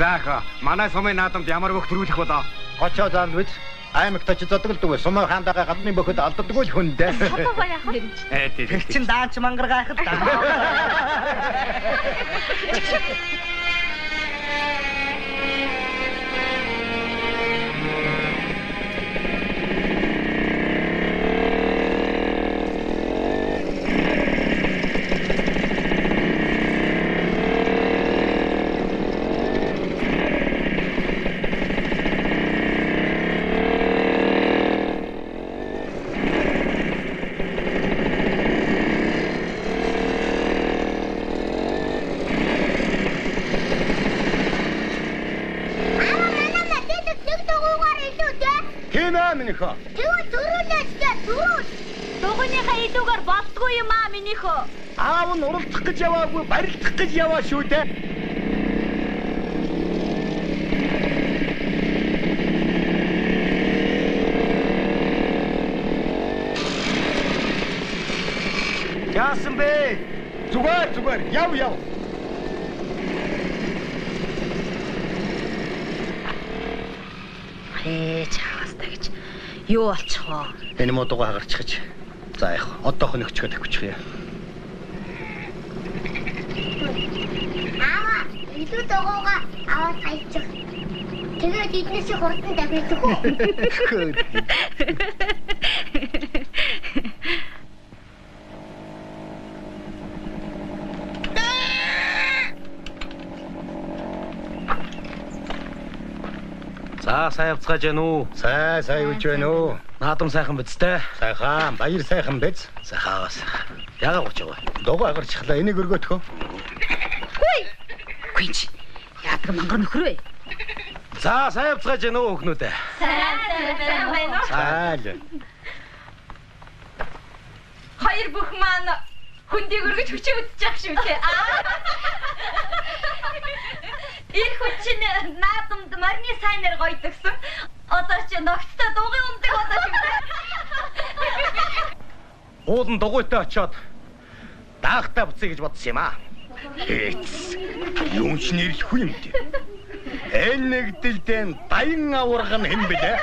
За манай сумын наадамд ямар бүх төрүүлэх болоо? Гочоо заанд биз? Аймагт очиж зодголдог. Сумын хаандагаа гадны бөхөд алддаггүй л хүн дээ. Содоо яах вэ? Тэр чин даанч мангар гайхал да. Минийхөө. Тэгвэл зөрүүлээчтэй зөрүүл. Дугуйныхаа илүүгээр болдгоо юм аа минийхөө. Аав нь уралдах гэж яваагүй, барилдах гэж яваа шүү дээ. Яасан бэ? Зүгээр зүгээр яв яв. Чаавастай гэж юу болчих вэ? Энэ модугаа хагарчихж. За яах вэ? Одоох нь өчгөө тавьчих юм. Аава, илүү дугуйгаа аваад хайчих. Тэгээд эднээс хурдан давхих үү? За сайн явцгааж байна уу? Сайн сайн юуж байна уу? Наадам сайхан биз дээ. Сайхан, баяр сайхан биз. Сайхан сайхан. Яагаад гоч байгаа вэ? Дугуй агарчихлаа. Энийг өргөтгөө. Хүй. Гүнч. Яадаг мангар нөхөр вэ? За сайн явцгааж байна уу хүүхнүүд ээ? Сайн сайн байна уу? Сайн. Хоёр бүх маань хүндийг өргөж хүчээ үзчих шүү дээ. Энэ хүн чинь наадамд морины сайнаар гоёдгсон. Одоо чи ногттой дугуй ундаг болоо шүү дээ. Уулын дугуйтай очиод даахтай буцъя гэж бодсон юм аа. Эц. Юм ч нэрлэхгүй юм дээ. Энэ нэгдэлдэн даян аварга нь хэн бэлээ?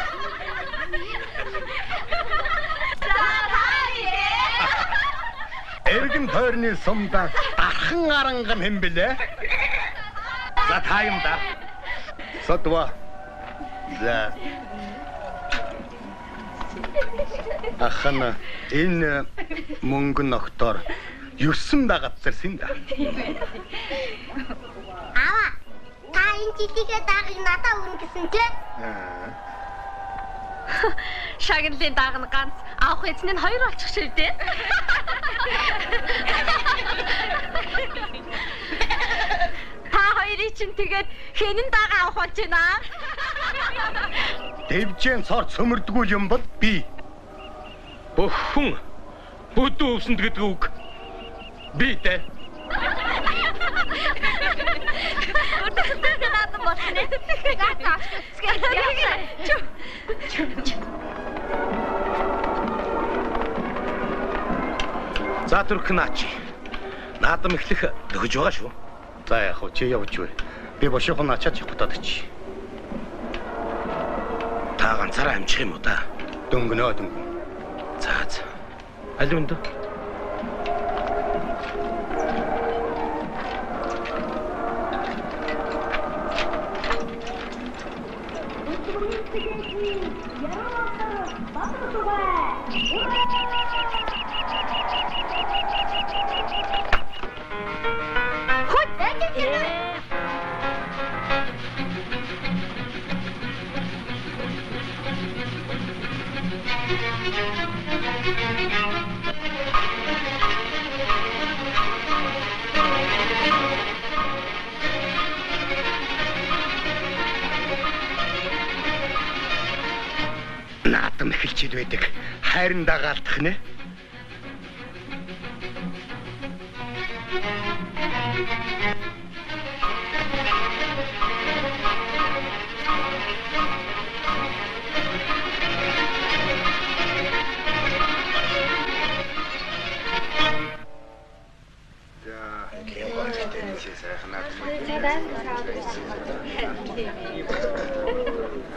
Эргэн тойрны сумдаа дархан аранга нь хэн бэлээ? За та юм да. Содва. За. Ахна энэ мөнгө ногтоор 9 дагаад ирсэн да. Аава, та энэ жилийнхээ даагийг надад өгнө гэсэн чи? Шагналын дааг нь ганц, авах эзэн нь хоёр болчих шив дээ. Та хоёрыг чинь тэгээд хэнэн даага авах болж байна. Дэвжэн цор цөмөрдгүү юм бол би. Бүх хүн бүдүү өвсөнд гэдэг үг би дээ. Өдөртөө наадам болсон ээ. Гац авч үсгээ. За түрх наач. Наадам эхлэх төгөж байгаа шүү. За яах вэ? Чи явж вэ? Би бошуухан ачаад явах чи. Та ганцаараа амжих юм уу да? Дөнгөнөө дөнгөн. За за. Аль үндэ? Наадам эхэлчихэд байдаг. Хайрын дагаалтах нэ.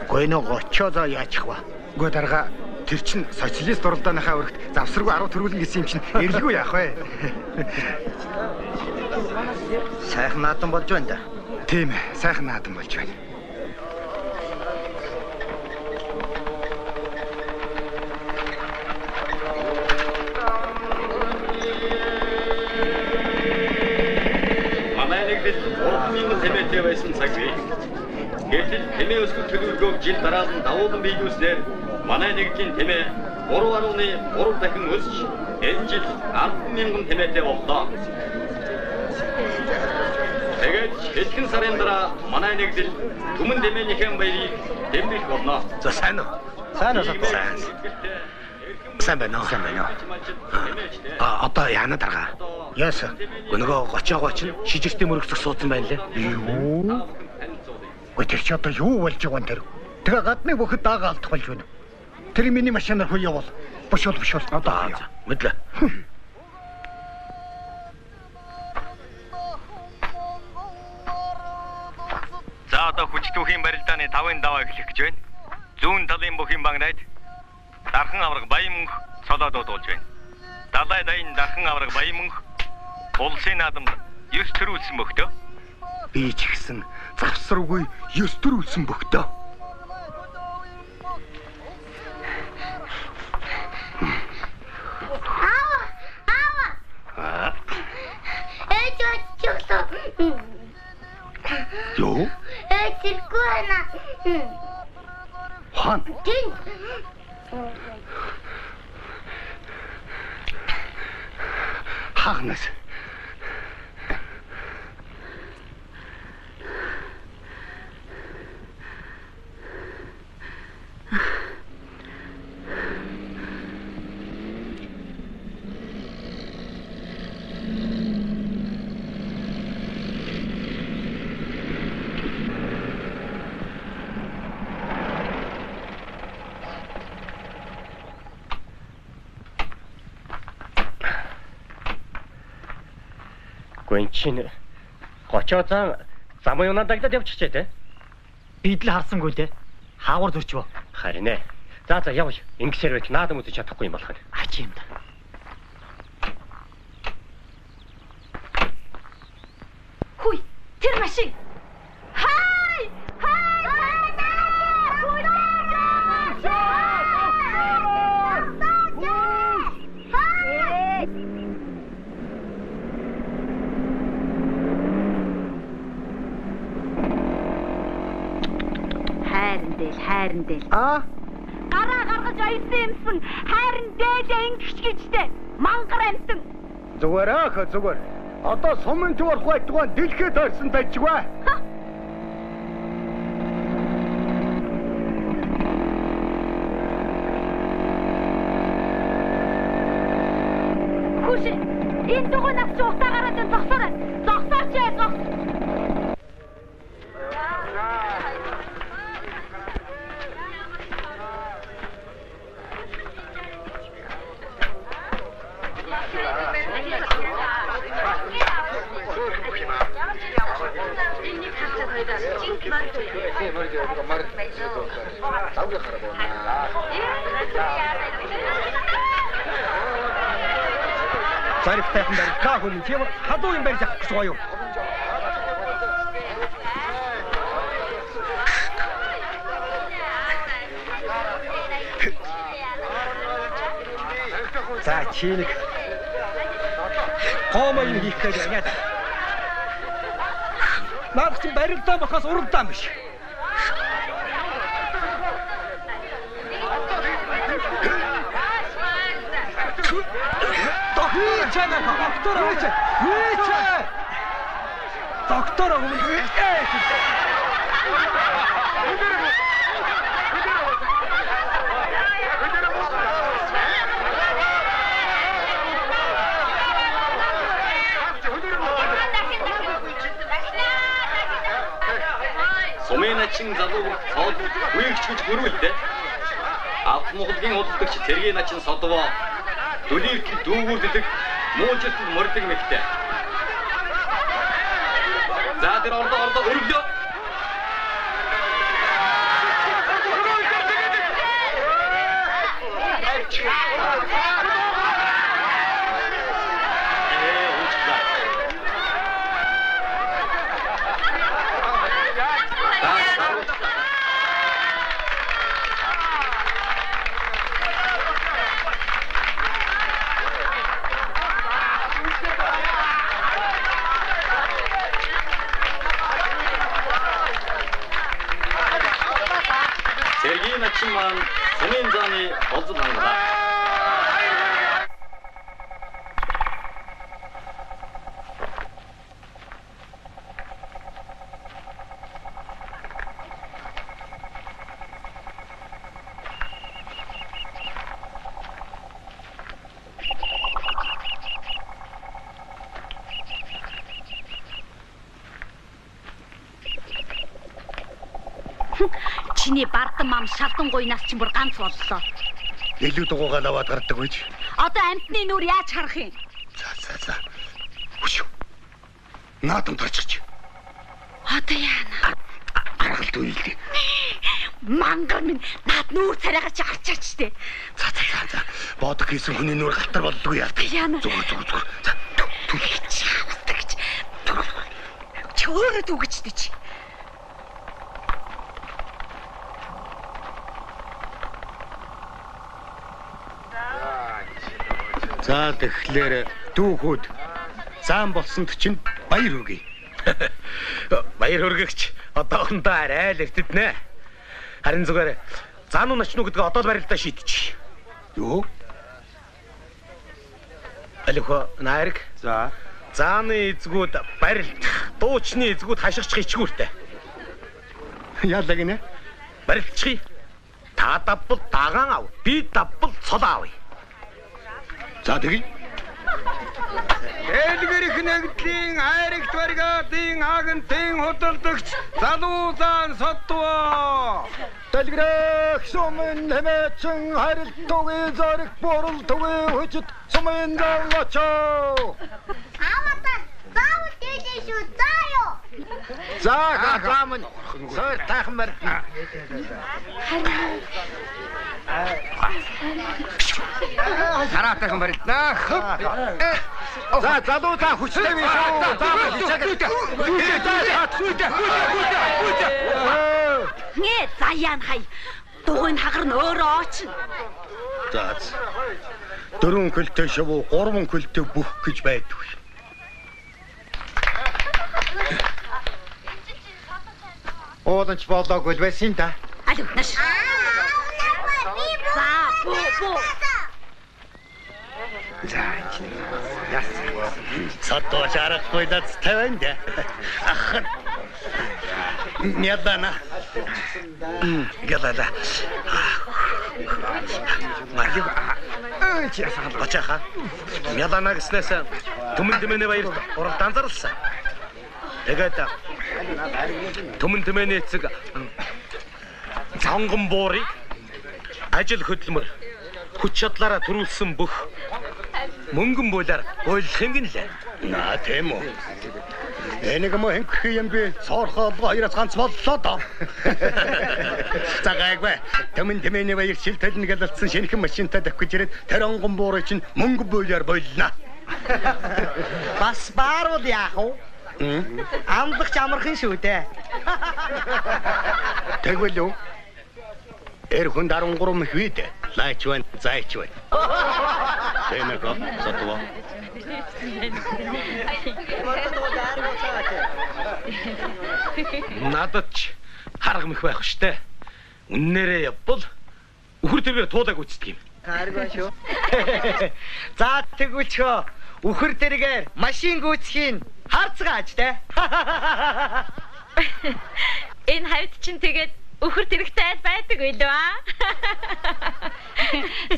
Гүй нөө гочоо заа яачих вэ? Үгүй дарга тэр чин социалист уралдааныхаа өргөт завсаргүй 10 төрүүлнэ гэсэн юм чинь эрэлгүй яах вэ? Сайхан наадам болж байна да. Тийм ээ, сайхан наадам болж байна. Манай нэгдэл 3000 тэмээтэй байсан цаг бий. Гэтэл тэмээ өсгөх төлөвлөгөөг жил дараалан давуулан биелүүлснээр манай нэгдлийн тэмээ 3.3 дахин өсч энэ жил 10,000 тэмээтэй боллоо. Тэгээд хэдхэн сарын дараа манай нэгдэл түмэн тэмээнийхэн баярыг тэмдэглэх болно. За сайн уу? Сайн уу? Сайн. Сайн байна уу? Сайн байна уу? А одоо яана дарга? Яасан? Нөгөө гочоогоо чинь шижиртийн мөрөгцөх суудсан байна лээ. Юу? Гүй тэр чи одоо юу болж байгаа юм тэр? Тэгээ гадны бүхэд даага алдах болж байна. Тэр миний машинаар хөө явуул. Бушуул бушуул. Одоо мэдлээ. За одоо хүчтүүхийн барилдааны 5-ын даваа эхлэх гэж байна. Зүүн талын бүхийн багнайд Дархан авраг Баян мөнх цолоо дуудуулж байна. Далай дайн Дархан авраг Баян мөнх улсын наадамд 9 төрүүлсэн бөхтөө. Би ч гэсэн завсаргүй 9 төрүүлсэн бөхтөө. Аава, аава. Ээж очихлоо. Юу? Ээж ирэхгүй байна. Хан. Тэн. Хагнас. Гүн чин гочоо зан замын юунаа дагдаад явчихжээ те. Бид л харсангүй лээ. Хаагур зөрчвөө. Харин ээ. За за явъя. Ингэсээр байтал наадам үзэж чадахгүй юм болох нь. Ач юм да. Хүй, тэр машин. Хай! Хай! Хайран дээл, хайран дээл. Аа? Гараа гаргаж аясан юмсан. Хайран дээлээ ингэч гэжтэй. Мангар амтан. Зүгээр аах зүгээр. Одоо сумын төв орох байтугай дэлхийд тойрсон дайчгүй. Хүүш, энэ дугуй нас чи утаа гараад энэ зогсоорой. Зогсооч ээ, зогс. Зарих тайхан барь та хүн тийм халуун юм барьж авах гэж байгаа юу? За чи нэг гомо юм хийх гэж байна. Наад чинь барилдаа болохоос уралдаан биш. Доктор доктор хийч. Доктор өмнө. Сумын начин залуу цоод үерч гэж хөрвөлдөө. Авт Монголын худалдагч Цэргийн начин содвоо дүлийртэл дүүгүрлдэг муужилтад мордог мэгтэй. За тэр ордоо ордоо өргөлөө. Цэгийн начин маань сумын зааны олзол хангалаа. Чиний бардан мам шалдан гуйнаас чинь бүр ганц боллоо. Илүү дугуйгаа аваад гардаг гэж. Одоо амтны нүр яаж харах юм? За за за. Хөшөө. Наадам тарчих. Одоо яана? Аргалт үйл. Мангар минь наад нүүр царайгаа чи харчаач тээ. За за за за. Бодох хийсэн хүний нүр галтар болдгоо яа. Яана. Зүгээр зүгээр зүгээр. За. Чаавдаг чи. Чи өөрөө түгэж чи. За тэгэхээр дүүхүүд заан болсонд чинь баяр хүргэе. Баяр хүргэгч одоохондоо арай л эртдэнэ. Харин зүгээр заан уу начин уу гэдгээ одоо л барилдаа шийдчих. Юу? Алихо найраг. За. Зааны эзгүүд барилдах, дуучны эзгүүд хашгирчих ичгүүртэй. Яалаа гинэ? Барилдчих. Та давбал дагаан ав, би давбал цол аавъя. За тэгье. Дэлгэрэх нэгдлийн айрагт бригадын агентын худалдагч залуу заан содвоо. Дэлгэрэх сумын хэмээчин харилтугийн зориг бурал тугийн хүчит сумын залуучоо. Ааваа заавал дээлээ шүү заа юу. За заа минь сойр тайхан барилна. Хараатайхан барилнаа. За залуу та хүчтэй биш үү? За Нэ заяан хай. Дугуйн хагар нь өөрөө очно. За. Дөрвөн көлтэй шувуу, гурван көлтэй бүх гэж байдаг. Ууланч болоогүй л байсан да. Алив наш. За бу бу. За садоо шарахгүй дац тавинд. Ах. Нядана. Гэлээ. Маргив. Бачаха. Нядана гэснээс түмэн тэмээний баярт уралдаан зарласан. Тэгээд түмэн тэмээний эцэг цонгон буурыг ажил хөдөлмөр хүч чадлаараа төрүүлсэн бүх мөнгөн буулаар бойлох юм гинлээ. Наа тийм үү. Энийг мө хэнхэх юм би цоорхоо хоёроос ганц боллоо доо. За гайгүй. Түмэн тэмээний баяр шил төлнө гэлэлцсэн шинэхэн машинтай давхиж ирээд тэр онгон буурыг чинь мөнгөн буулаар бойлно. Бас бааруул яах вэ? Амлахч амархан шүү дээ. Тэгвэл юу? Эр хүнд 13 мэх үед лайч байна, зайч байна. Тэнэко сотво. Надад ч харга мэх байх штэ. Үннээрээ явбал үхэр тэргээр туудаг үстдэг юм. Харгүй шүү. За тэгвэл чөө үхэр тэргээр машин гүйцхийн харцгааж тэ. Энэ хавьд чинь тэгээд үхэр тэрэгтэй айл байдаг билүү аа?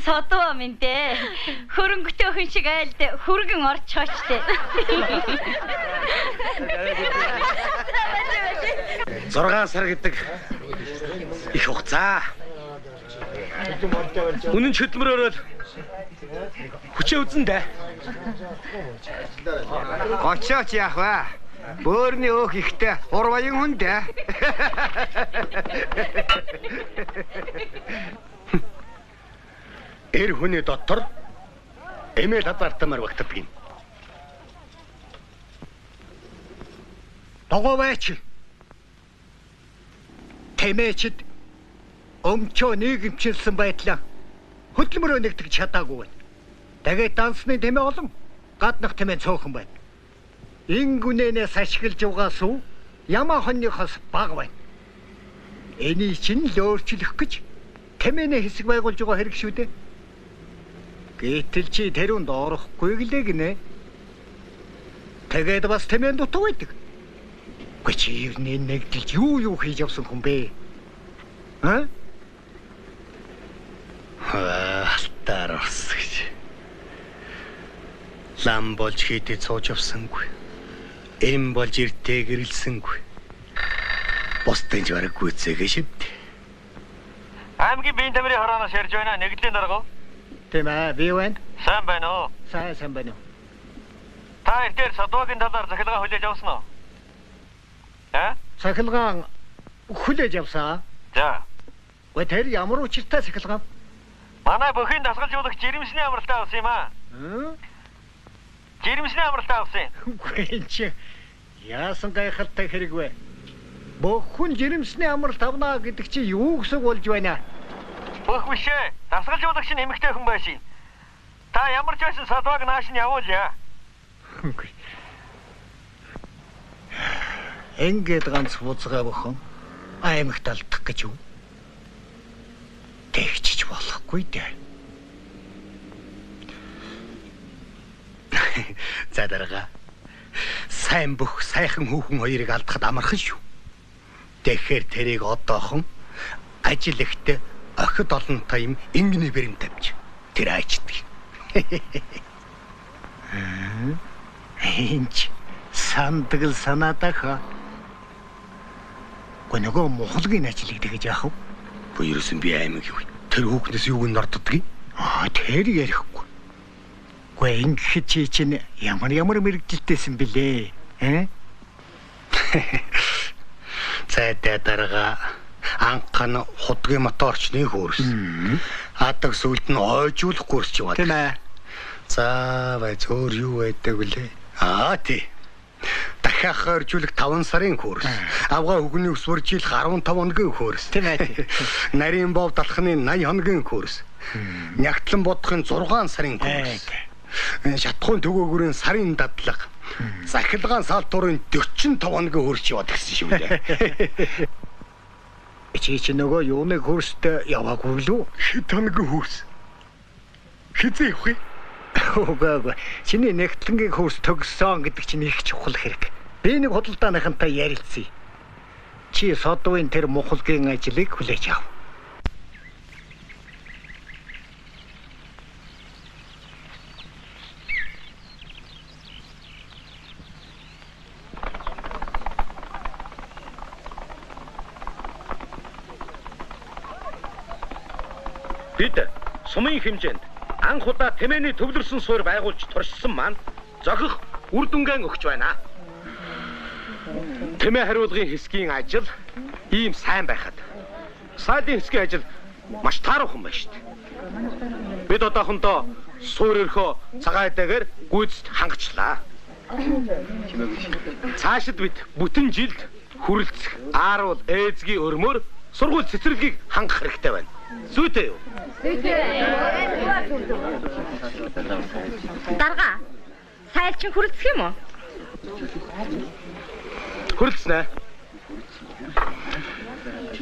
Содоо минь дээ. Хөрөнгөтэй хүн шиг айлд хөргөн орчихооч дээ. 6 сар гэдэг их хугацаа. Үнэн ч хөдөлмөрөөр л хүчээ үзэн дээ. Гочооч яах вэ? Бөөрний өөх ихтэй урваян хүн дээ. Эр хүний дотор эмээл хазаартамаар багтдаг юм. Догоо байч. Тэмээчд өмчөө нийгэмчилсэн байдлаа хөдөлмөрөө нэгтгэж чадаагүй байна. Тэгээд дансны тэмээ олон гаднах тэмээ цөөхөн байна. Ин гүнэнээс ашиглаж байгаа сүү ямаа хоньныхоос бага байна. Эний чинь л өөрчлөх гэж Тэмээний хэсэг байгуулж байгаа хэрэг шүү дээ. Гэтэл чи тэрүүнд орохгүй гэлээ гинэ. Тэгээд бас тэмээн дутуу байдаг. Үгүй чи ер нь энэ нэгдэлж юу хийж явсан хүн бэ? Аа? Алтаар орс гэж. Лам болж хийдэ цууж явсангүй. Эм болж эртээ гэрэлсэнгүй. Бусдын ч бараг гүйцээгээ шивдэ. Аймгийн биеийн тамирын хорооноос ярьж байна. Нэгдлийн дарга. Тийм ээ, би байна. Сайн байна уу? Сайн байна уу? Та эртээр садвагийн талаар захилгаа хүлээж авсан уу? Аа? Захилгаа хүлээж авсан. За. Гэ тэр ямар учиртай захилгаа? Манай бүхийн дасгалжуулагч жирэмсний амралтаа авсан юм аа. Жирэмсний амралтаа авсан. Үгүй энэ чи яасан гайхалтай хэрэг вэ? Бүх хүн жирэмсний амралт авнаа гэдэг чи юу гэсэн болж байна? Бүх биш ээ. Дасгалжуулагч нь эмэгтэй хүн байсан. Та ямар ч байсан садваг нааш нь явуулъя. Үгүй. Ингээд ганц вузгаа бөхөн аймагт алдах гэж юу? Тэгчиж болохгүй дээ. За дарга. Сайн бүх сайхан хүүхэн хоёрыг алдахад амархан шүү. Тэгэхээр тэрийг одоохон ажил ихтэй охид олонтой юм ингэний бэрэм тавьж тэр айчдаг. Энд сандгал санаадах. Гоо нөгөө мухлагийн ажлыг тэгэж яах вэ? Бо ерөөсөн би аймаг юу? Тэр хүүхнээс юуг нь норддгийг? Аа тэр ярихгүй. Гүй ингэхэд чи чинь ямар мэрэгжилтэйсэн бilé? Э? Цайдаа дарга анхан худгийн моторчны хөрс. Адаг сүлд нь ойжуулах хөрс яваад. Тийм ээ. За бай зөөр юу байдаг вүлээ? Аа тий. Дахиад хоржуулах 5 сарын хөрс. Авгаа хөгний ус үржилэх 15 хоногийн хөрс. Тийм ээ. Нарийн бов далхны 80 хоногийн хөрс. Нягтлан бодохын 6 сарын хөрс. Шатхуун төгөөгөрийн сарын дадлага. Захилгаан салтуурын 45 хоногийн хөрс яваад гисэн шүү дээ. Чи чи нөгөө юуны хөрст яваагүй лүү? Хэд хоногийн хөрс? Хизээ явах юм? Үгүй. Чиний нэгтлэнгийн хөрс төгссөн гэдэг чинь их чухал хэрэг. Би нэг худалдааныхантай ярилцъя. Чи содвын тэр мухалгийн ажлыг хүлээж ав. Бид сумын хэмжээнд анх удаа тэмээний төвлөрсөн суурь байгуулж туршсан маань зохих үр дүнгээ өгч байна. Тэмээ хариулгын хэсгийн ажил ийм сайн байхад сайлын хэсгийн ажил маш тааруухан байна шүү дээ. Бид одоохондоо суурь өрхөө цагаан эдэгээр гүйцэд хангачлаа. Цаашид бид бүтэн жилд хүрэлцэх ааруул ээзгийн өрмөр сургууль цэцэрлэгийг хангах хэрэгтэй байна. Зүйтэй юу? Зүйтэй. Дарга. Сайл чинь хүрэлцэх юм уу? Хүрэлцнэ.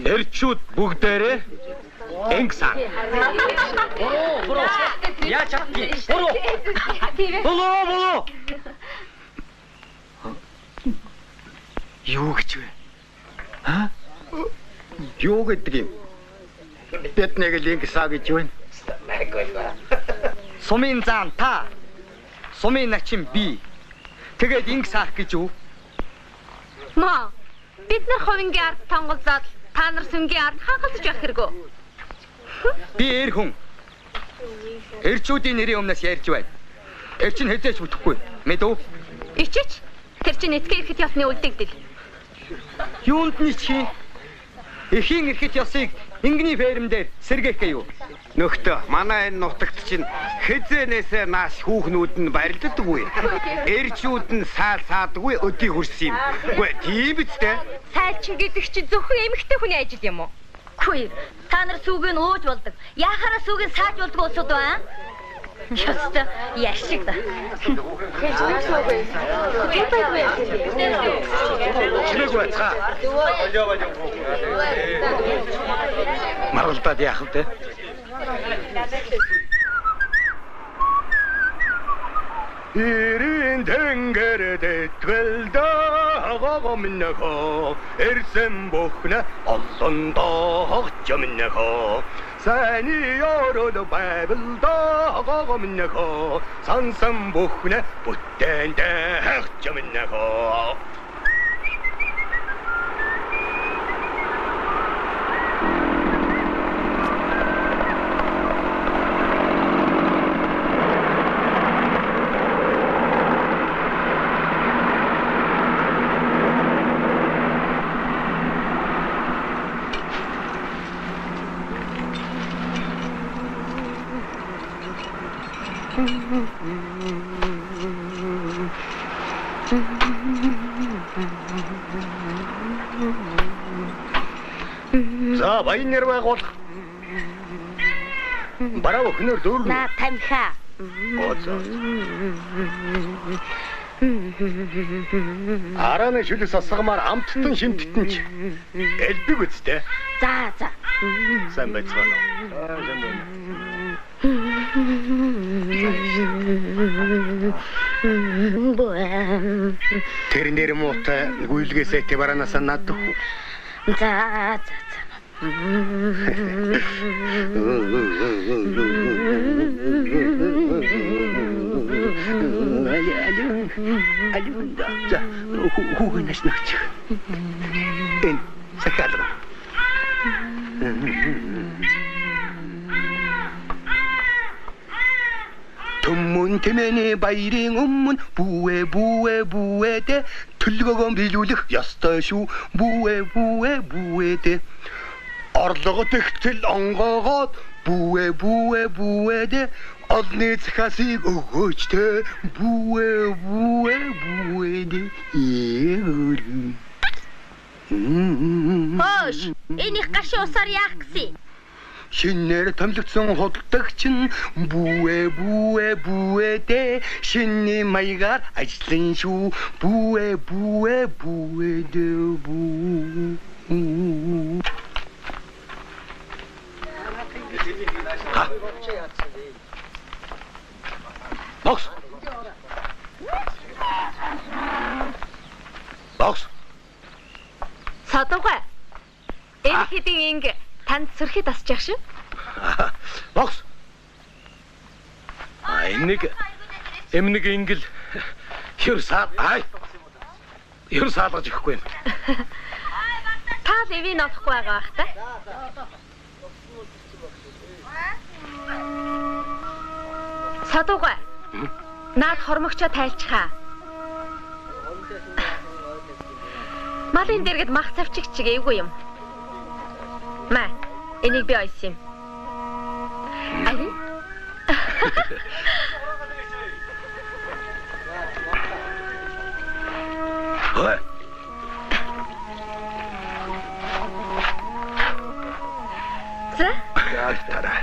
Эрчүүд бүгдээрээ ингэсэн. Буруу. Яаж чаддгийг? Буруу. Болоо. Юу гэж вэ? Аа? Юу гэдэг юм? Бид нэг л ингэсаа гэж байна. Сумын заан та. Сумын начин би. Тэгээд ингэсаах гэж юу? Маа. Бид нар ховингийн ард тонголзоод та нар сүнгийн ард хангалзаж явах хэрэгөө. Би эр хүн. Эрчүүдийн нэрийн өмнөөс ярьж байна. Тэр чинь хэзээ ч бүтэхгүй. Мэдв? Ичич. Тэр чинь эцгийн эрхт ёсны үлдэгдэл. Юунд нь чи? Эхийн эрхт ёсыг ингэний ферм дээр сэргээх юу? Нөхтөө манай энэ нутагт чинь хэзээнээсээ нааш хүүхнүүд нь барилддаггүй. Эрчүүд нь саал саадгүй өдий хөрс юм. Үгүй тийм биз дээ. Сайлчин гэдэг чинь зөвхөн эмэгтэй хүний ажил юм уу? Үгүй. Та нар сүг нь ууж болдог. Яхаараа сүг нь сааж болдог улсууд байна. Ёстой яшиг да. Чимээгүй байцгаа. Маргалдаад яах вэ? Ирин тэнгэр дэтгэл дагаг минь хоо эрсэн бүхнэ олон дагч минь хоо сайны ёрол байвал дагаг минь хоо сансан бүхнэ бүтээн дагч минь хоо. За баян нэр байгуулах. Бараа өхнөр дүүрнэ. На тамхиа. Арааны шүлэг сасгамаар амттан шимттэн ч элбэг үстэй. За за. Сайн байцгаана уу? Сайн байна. Тэр нэр муутай гүйлгээсээ тэ бараанасаа наадах уу? За за за. За хүүгэнэс нөгч. Энэ сахалга. Түмүн тэмээний баярын өмнө бүүэ бүүэ бүүэдэ төлгөөгөө биелүүлэх ёстой шүү. Бүүэ бүүэ бүүэдэ орлого тэгтэл онгоогоод бүүэ бүүэ бүүэдэ олны захаасыг өгөөч те бүүэ бүүэ бүүэдэ. Хөөш, энэ их гашуу усаар яах гэсэн? Шинээр томилогдсон худалдагч нь бүүэ бүүэ бүүэдэ шиний маягаар ажиллан шүү. Бүүэ бүүэ бүүэдэ бүү. Бокс. Бокс. Содогой. Энэ хэдийн инг танд сөрхий тасчих шив. Бокс. А энэ нэг эмнэг ингэл хэр саа ай. Хэр саалгаж өгөхгүй юм. Та л эвийг олохгүй байгаа бах та. Содогой. Наад хормогчоо тайлчихаа. Малын дэргэд мах цавчиг чиг эвгүй юм. Маа, энийг би ойсон юм. Али? Хой. За? Тараа.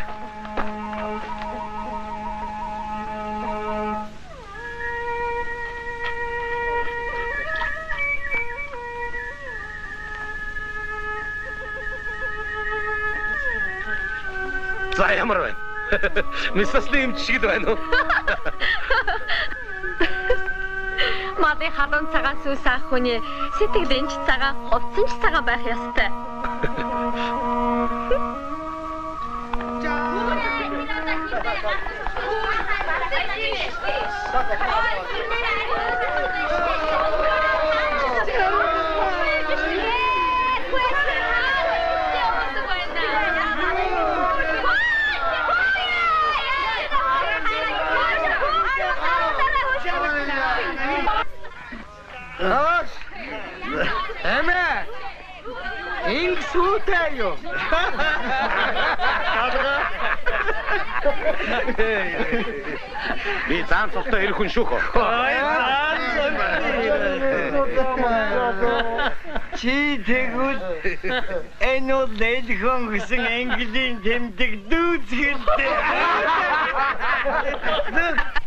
За ямар байна? Мисасли юм шиг л байна уу? Малын халуун цагаан сүс авах хүний сэтгэл энч цагаан, хувцсан ч цагаан байх ёстой. Эмээ. Инг сүүтэй юу? Би заан цогтой ирэх хүн шүүх. Чи тэгвэл энэ бол элхэн гэсэн Английн тэмдэг дүүцгэлтэй.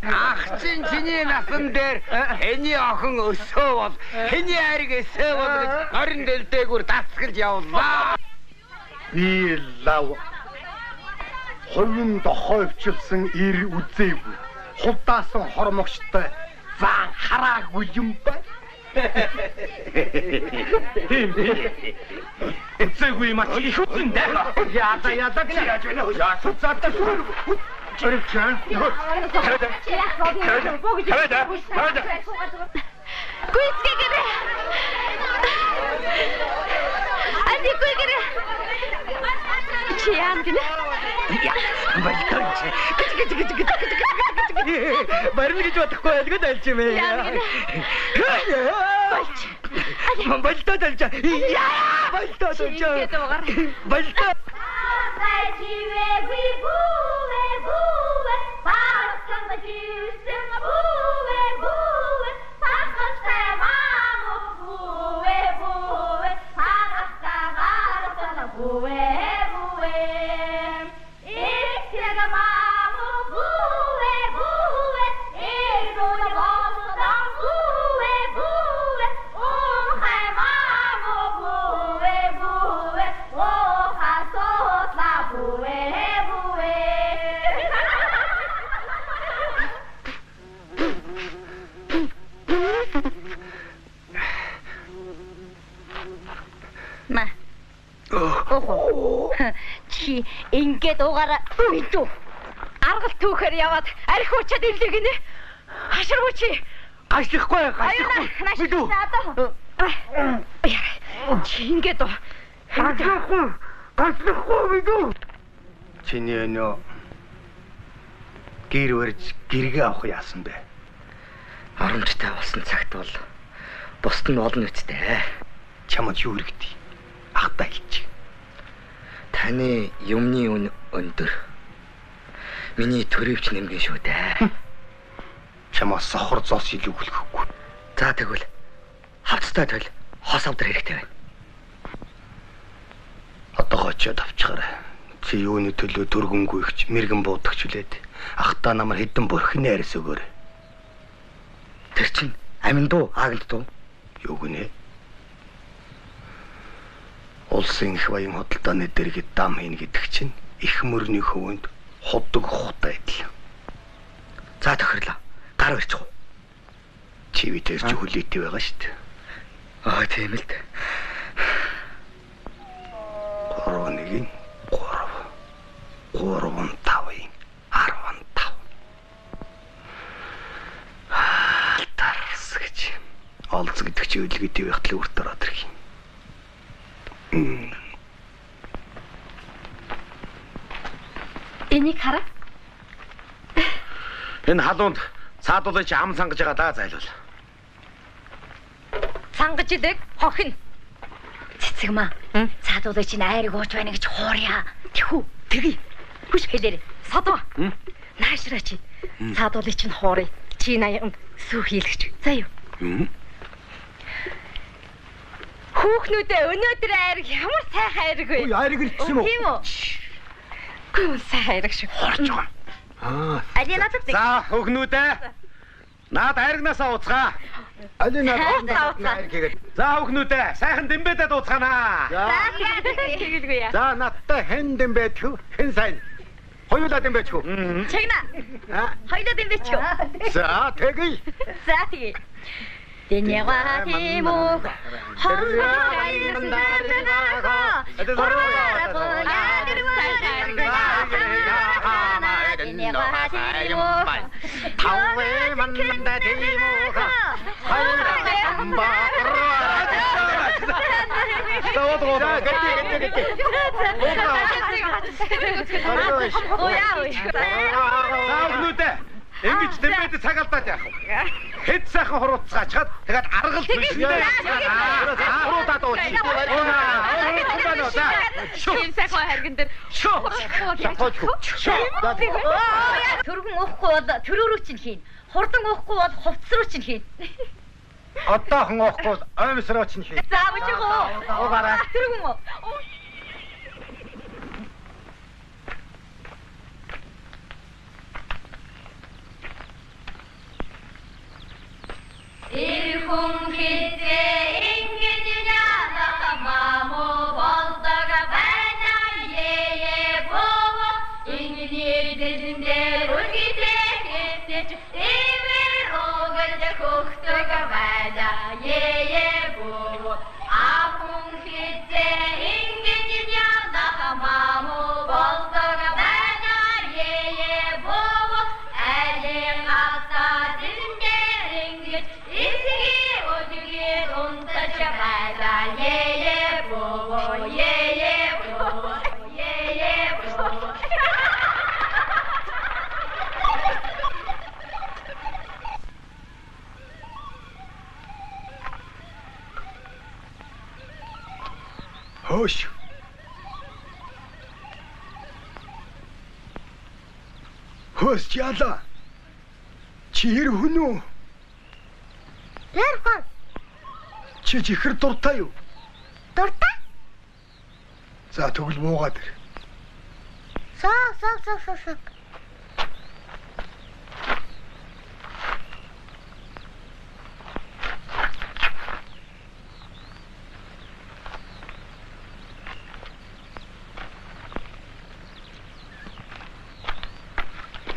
Ах чинь чиний насан дээр хэний охин өсөө бол хэний айраг эсээ бол гэж горин дэлдээгүр дасгалж явлаа. Би лав хувин дохойвчилсан ир үзээгүй. Хувдаасан хормогчтой заан хараагүй юм байна. Тийм тийм. Үзээгүй юм ач их үзэн дээ. Яада яада гэнэ. Яаж вэ? Яа цаатаа шүү. Чөрөвчэн. Гүйцээгээрэй. Али гүйгээрэй. Чи яам гинэ? Я, болтонч. Гэж гэж гэж гэж гэж. Барина гэж бодохгүй альгад альж юм ээ. Болж. Болтоод альж. Яа, болтоод альж. Болтоо. Чи ингээд угаараа мэдүү. Аргал түүхээр яваад арх уучаад ирлээ гинэ. Хаширгүй чи. Гашлахгүй, гашлахгүй. Мэдүү. Чи ингээд уу. Гашлахгүй. Гашлахгүй мэдүү. Чиний өнөө гэр барьж гэргээ авах яасан бэ? Оромжтой болсон цагт бол бусд нь болно үсттэй. Чамд юу хэрэгтэй? Ахтай хэлчих. Таны юмны үн өндөр. Миний төрөвч нэмгэн шүү дээ. Чамаас сохор зоос илүү хүлхэхгүй. За тэгвэл хавцтай төл хос авдар хэрэгтэй байна. Одоо очиод авчаарай. Чи юуны төлөө төргөнгүй ихч мэрэгэн буудагч үлээд ахтаа намар хэдэн бурхны арьс өгөөрэй. Тэр чинь амин дуу аганд дуу. Юу гинэ? Улсын их баян худалдааны дэргэд дам хийнэ гэдэг чинь их мөрний хөвөнд худаг хутай адил. За тохирлоо. Гар барьчих уу? Чи битэр чи хүлээтэй байгаа шүү дээ. Аа тийм л дээ. 3 1 3 3 5 15. Тарс гэж. Олз гэдэг чи өдөлгөтэй байхад л өөртөө ороод ирэх юм. Энийг хараа. Энэ халуунд цаадуулын чи ам сангаж байгаа даа зайлвал. Сангаж идэг хохин. Цэцэг маа. Цаадуулын чинь айрыг ууж байна гэж хуурья. Тэхүү. Тэгье. Хүш хэлээрэй. Содоо. Наашраа чи. Цаадуулын чинь хуурья. Чи наян сүү хийлгэж. За юу. Хүүхнүүдээ өнөөдөр айраг ямар сайхан айраг вэ? Ой, айраг ирчихсэн юм уу? Тийм үү? Гүн сайхан айраг шүү. Хорч байгаа. Аа. Али надад За хүүхнүүдээ. Наад айрагнаасаа ууцгаа. Али надад айраг хийгээд. За хүүхнүүдээ сайхан дэмбэдэд ууцгаанаа. За. Тэгэлгүй яа. За надтай хэн дэмбэдэх хэн сайн? Хоёулаа дэмбэдэх үү? Чагна. Хоёулаа дэмбэдэх үү? За тэгье. За тэгье. Дэньяга тимүх Хөөе. Ингэж дэмбэд цаг алдаад яах вэ? Хэд сайхан хуруцгаачаад тэгээд аргал биш нэ. Хуруудаад ууч. Тийм сайхан харган дээр. Төргөн уухгүй бол төрөөрөө чинь хийн. Хурдан уухгүй бол хувцс руу чинь хийн. Одоохон уухгүй оймсроо чинь хий. За бүжигөө. Уугаарай. Тэр юм уу? Ирхэн хизээ ингэж ядах мамуу болдог байна ээ боо ингэний дэлэн дээр үлгийтэй хэвтэж ивэр угд хөхтөг байна ээ боо ахун хизээ ингэж ядах мамуу болдог байна ээ боо айлын гацаа дэлэн дээр ингэж эсгийн өдгий унтаж байна ээ боо ээ боо ээ боо. Хөөш. Хөөс ялаа. Чи хэр хүн үү? Тэр хүн. Чи чихэр дуртай юу? Дуртай? За тэгвэл буугаад ир. Сог сог сог сог сог.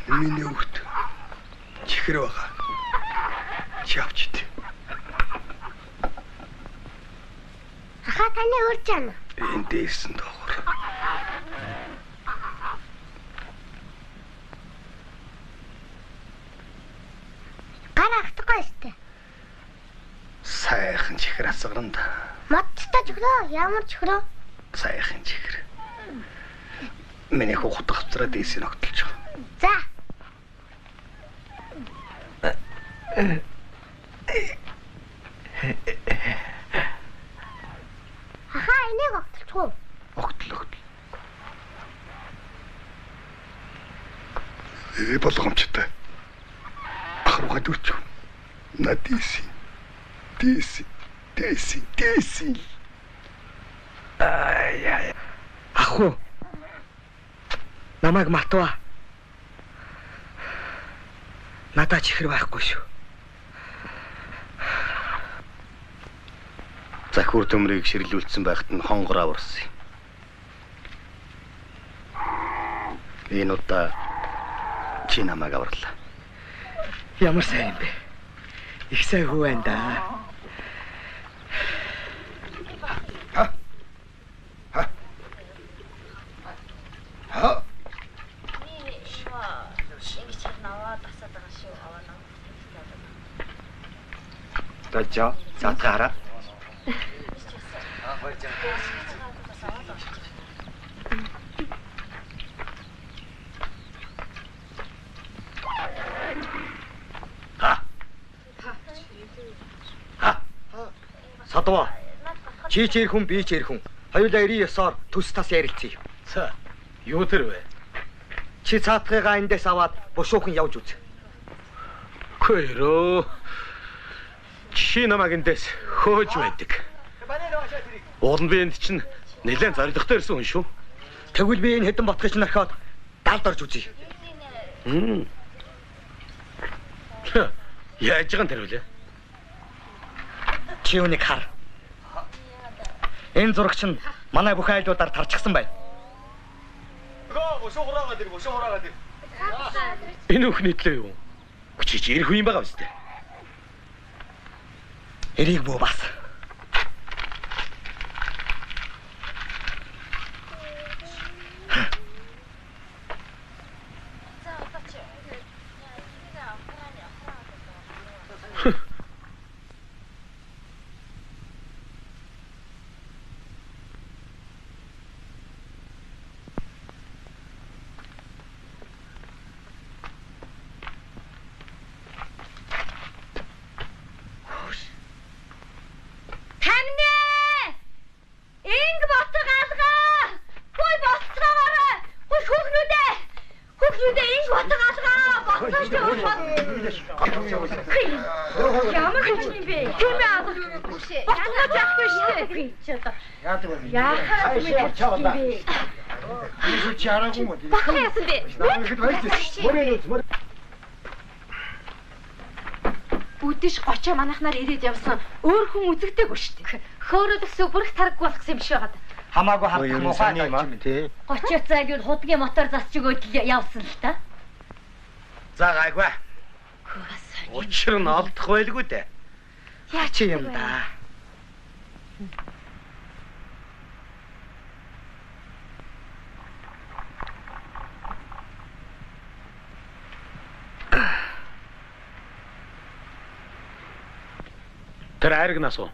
Миний өвт чихэр байгаа. Чи авч ид. Ахаа таны урьж байна. Энд дээсэн доогор. Гар автахгүй штэ. Сайхан чихэр асгарна да. Модтой чихрөө ямар чихрөө? Сайхан чихэр. Миний хүүхд авцраа дээсийг огтолж байгаа. За. Ахаа энийг огтолчих уу? Огтол огтол. Болгоомжтой. Ах руугаа дүрчих. На дээси. Дээси. Дээси. Дээси. Аа яа. Ах уу. Намайг матва. Надад чихэр байхгүй шүү. Захиур төмрийг ширлүүлсэн байхад нь хонгор аварсан юм. Энэ удаа чи намайг аварлаа. Ямар сайн юм бэ? Их сайн хүү байна да. Ха. Ха. Ха. Дажаа задгаараа. Ха. Ха. Садва. Чи ч ирхэн би ч ирхэн. Хоёулаа 99 ёсоор төс тас ярилцъя. За. Юу тэр вэ? Чи цаатгыгаа эндээс аваад бушуухан явж үз. Үгүй рөө. Чи намайг эндээс хөөж байдаг. Уул нь би энд чинь нэлээд зоригтой ирсэн хүн шүү. Тэгвэл би энэ хэдэн ботгыг чинь орхиод далд орж үзье. Яаж байгаа юм тэр үлээ? Чи үүнийг хар. Энэ зураг чинь манай бүх айлуудаар тарчихсан байна. Энэ бүхний төлөө юу? Чи чи ирэх хүн юм байгаа биз дээ? Эрийг бүү бас. Ямар хүч юм бэ? Тэмээ алга. Ботгоо яахгүй шүү дээ. Яадаг вэ? Яахаа юм бэ? Би чи араагүй юм уу? Баха яасан бэ? Намайг баяж. Мөрөө мөр. Үдэш 30 манайхнаар ирээд явсан. Өөр хүн үзэгдээгүй шүү дээ. Хөөрөлөсөө бүрх тараггүй болох юм биш байгаад. Хамаагүй хардах муухай юм тий. 30 зайлвал худгийн мотор засч өгөөд л явсан л та. За гайгүй. Учир нь олдох байлгүй дээ. Яа чи юм да. Тэр айраг нас уу?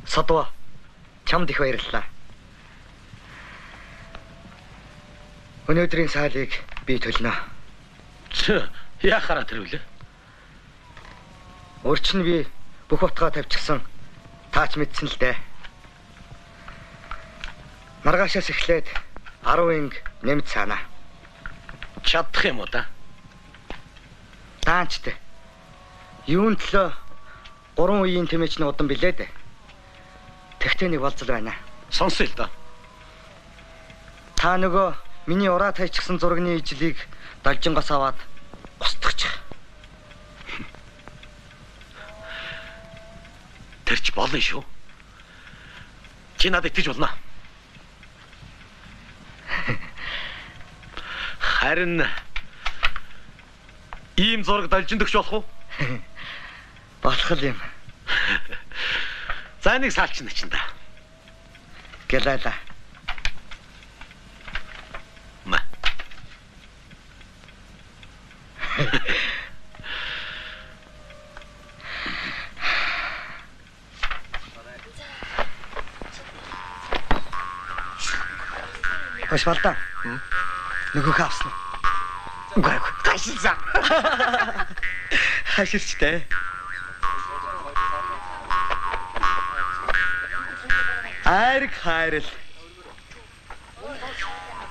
Содоо, чамд их баярлалаа. Өнөөдрийн саалыг би төлнө. Яхаараа тэрвлээ? Урьд нь би бүх утгаа тавьчихсан. Таач мэдсэн л дээ. Маргаашаас эхлээд 10 инг нэмж цаана. Чадах юм уу да? Даанчтай. Юун төлөө 3 үеийн тэмээч нь удан билээ дээ. Тэгтээ нэг болзол байна. Сонсъё л доо. Та нөгөө миний ураа тайчихсан зургийн ижлийг должингоос аваад устгах. Тэр ч болно шүү. Чи надад итгэж болно. Харин ийм зураг должинд өгч болох уу? Болох л юм. За нэг саалчна чинь да. Гэлээла. Ма. Хош балда. Нөгөөх авсан. Үгүй ээ. Хашилсан. Хашилчтэй. Айраг хайрал.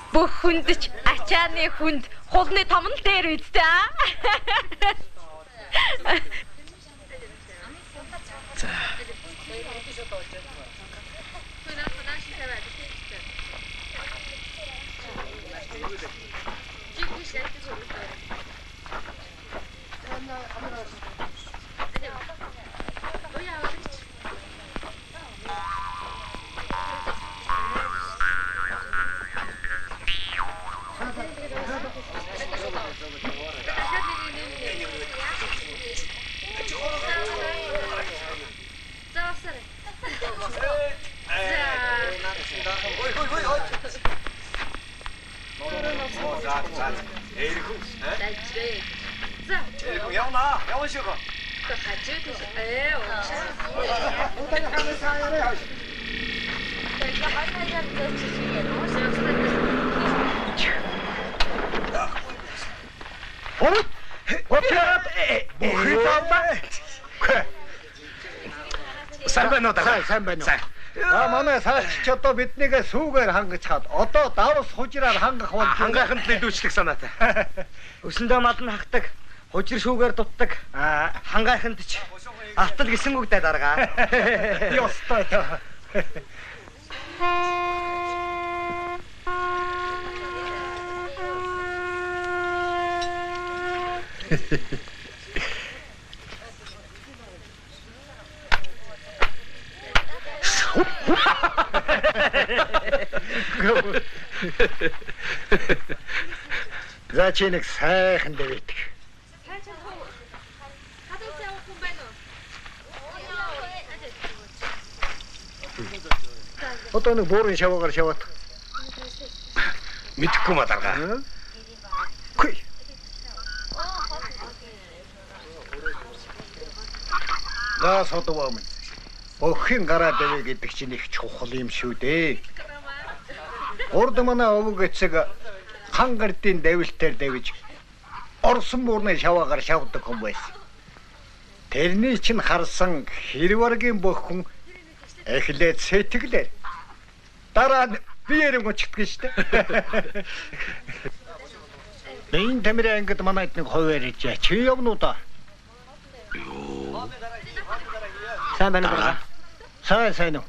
Бүх хүнд ч ачааны хүнд хулны том нь дээр үсттэй аа. За. Сайн байна уу? Сайн байна уу? За манай саарч одоо биднийгээ сүүгээр хангачаад одоо давс хужраар хангах болж хангаханд л илүүчлэх санаатай. Өсөндөө мал нь хахдаг, хужир шүүгээр дутдаг. Хангаханд ч алтал гисэн үг дээ даргаа. Ёстой. За чи нэг сайхан дэвэтг. Одоо нэг буурын шаваагаар шаваад. Мэдэхгүй ма дарга. Үгүй. За содвоо минь. Бөхийн гараа давэ гэдэг чинь их чухал юм шүү дээ. Урд манай овог эцэг хан гардын давилтаар давж орсон буурны шаваагаар шавдаг хүн байсан. Тэрний чинь харсан хэрваргийн бөх хүн эхлээд сэтгэлээр дараа нь биеэр гүчдэг шүү дээ. Энэ Тамирын ангид манайд нэг хуваар ижээ. Чи явна уу да? Йоо. Сайн байна уу? Сайн сайн уу?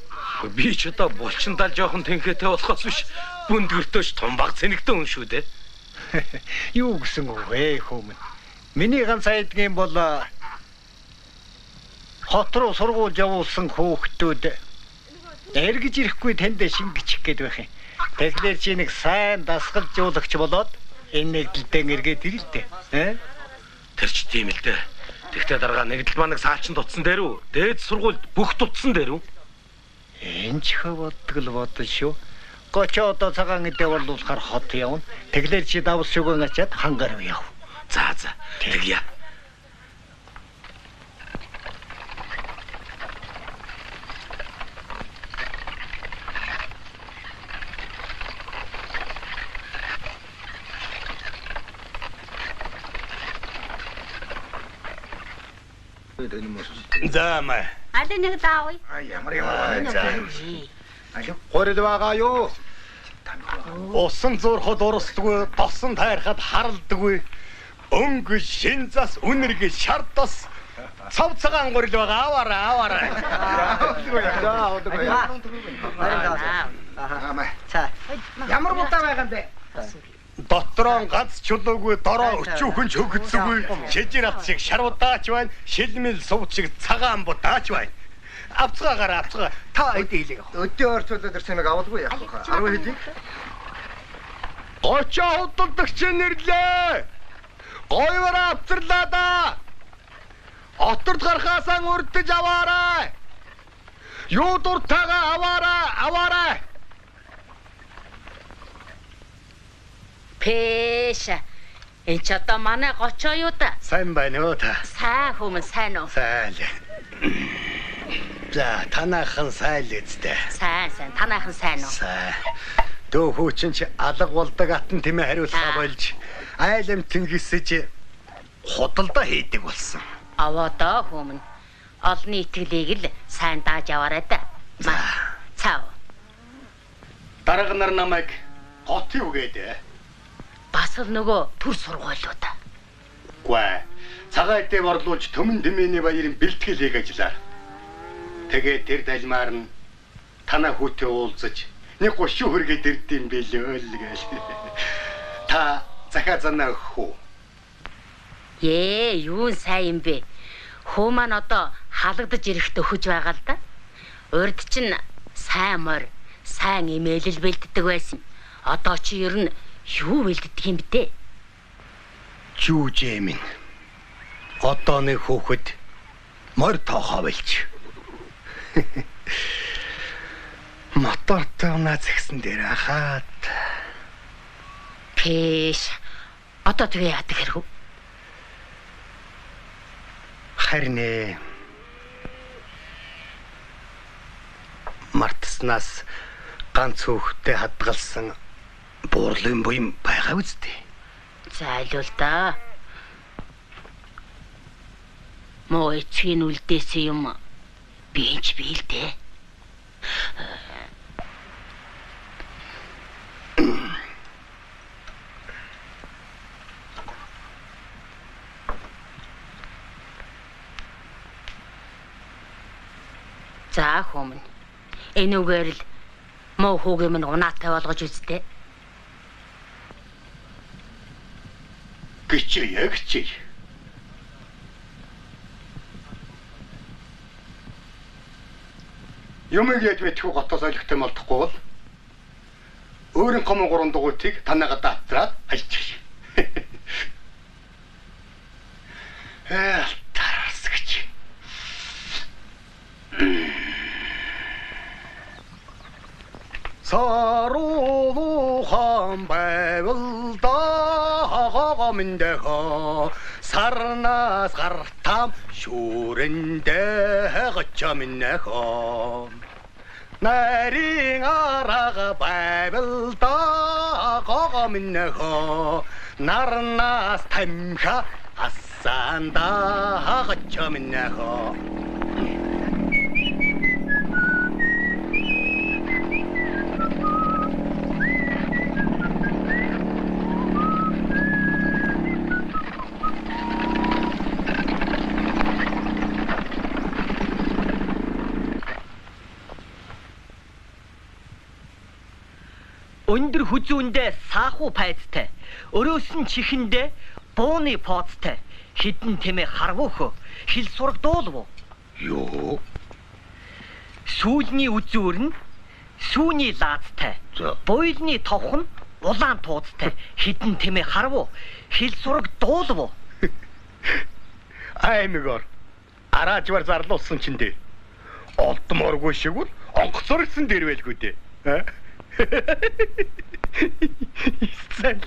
Би ч одоо булчиндаа жоохон тэнхээтэй болохоос биш бүндгөртөөч тумбаг цэнэгтэн хүн шүү дээ. Юу гэсэн үг вэ хүмүүн? Миний ганц айдгийн бол хот руу сургууль явуулсан хүүхдүүд эргэж ирэхгүй танд шингэчих гээд байх юм. Тэгэхээр чи нэг сайн дасгалжуулагч болоод энэ нэгдэлдэн эргээд ирэлтэй. Тэр ч тийм л дээ. Тэгтээ дарга нэгдэл маань нэг саалчин дутсан дээр үү? Дээд сургуульд бүх дутсан дээр үү? Энэ ч боддог л бодол шүү. Гочоо одоо цагаан эдээ борлуулахаар хот явна. Тэглэр чи давс шүгэн ачаад хангаар яв. За за. Тэгье. За маа. Аль нэг даавъя. А ямар ямар. За. Гурил байгаа юу? Усан зуурхад урсдаггүй, тосон тайрхад харалдаггүй. Өнгө шин зас, үнэрэг шар тос. Цав цагаан гурил байгаа. Аваарай, аваарай. За, авдаг. За. Ямар будаа байгаа юм бэ? Дотроо ганц чулуугүй, дороо өчүүхэн чөгцөгүй, шижир ат шиг шар будаач байна, шилмэл сувд шиг цагаан будаач байна. Авцгаагаар авцгаа. Та эдээ хэлээ. Өдөө орчуулаад ирсэн юмыг авалгүй яах вэ? 10 хэдийг. Гочоо худалдагч нэрлээ. Гойвараа авцарлаа да. Оторд гарахаасаа урдж аваарай. Юу дуртайгаа аваарай, аваарай. Пэш. Энд ч одоо манай гочоо юу да? Сайн байна уу та? Сайн хүмүүн сайн уу? Сайн л. За, танаахан сайн л үстэй. Сайн сайн. Танаахан сайн уу? Сайн. Дөө хүү чинь чи алга болдог атан тэмээ хариуцлага болж айл амтэн гисэж худалдаа хийдэг болсон. Аваа доо хүмүүн. Олны итгэлийг л сайн дааж аваарай да. Цав. Дарга нар намайг гот юу гэдэг? Бас л нөгөө төр сургуулиуд. Үгүй. Цагаан эдээ борлуулж төмөн тэмээний баярын бэлтгэл хийх ажиллаар. Тэгээд тэр далмаар нь танаа хүүтэй уулзаж нэг 30 хүргээд ирд юм билээ л гээл. Та захиа занаа өгөх үү? Ээ, юун сайн юм бэ? Хүү маань одоо халагдаж ирэхт өхөж байгаа л да. Урд чинь сайн морь, сайн имээлэл бэлддэг байсан. Одоо чи ер нь юу бэлддэг юм бэ? Жүжээ минь. Одоо нэг хүүхэд морь тоохоо болж. Мотортой унаа згсэн дээр ахаад. Пэш. Одоо тэгээ яадаг хэрэг үү? Харин ээ. Мартснаас ганц хүүхдээ хадгалсан буурлын буян байгаа үстэй. Зайлуул да. Муу эцгийн үлдээсэн юм би ч би л дээ. За хүмүүн. Энүүгээр л муу хүүгийн минь унаатай болгож үзтээ. Гिचээ гिचээ. Юмыг яаж мэдхүү готоос ойлгохтой молдохгүй бол өөрийнхөө мөн гурван дугуйтыг танаагаа даацраад хаячих. Таарс гэж. Саруулухан байвал да миндэхо сарнаас гартам шүүрэндээ гочо минэхо нарийн арага байвал да гого минэхо нарнаас тамхи асаанда гочо минэхо. Өндөр хүзүүндээ саахуу пайцтай, өрөөс нь чихэндээ бууны пооцтой, хідэн тэмээ харвуухөө, хил сурагдуулв. Юу? Сүүлний үзүүр нь сүүний лаазтай, буйлны товх нь улаан тууцтай, хідэн тэмээ харвуу, хил сурагдуулв. Аймигор. Араажвар зарлуулсан чинь дээ. Олдмооргүй шиг бол онгоцоор ирсэн дээр байлгүй дээ. Зал.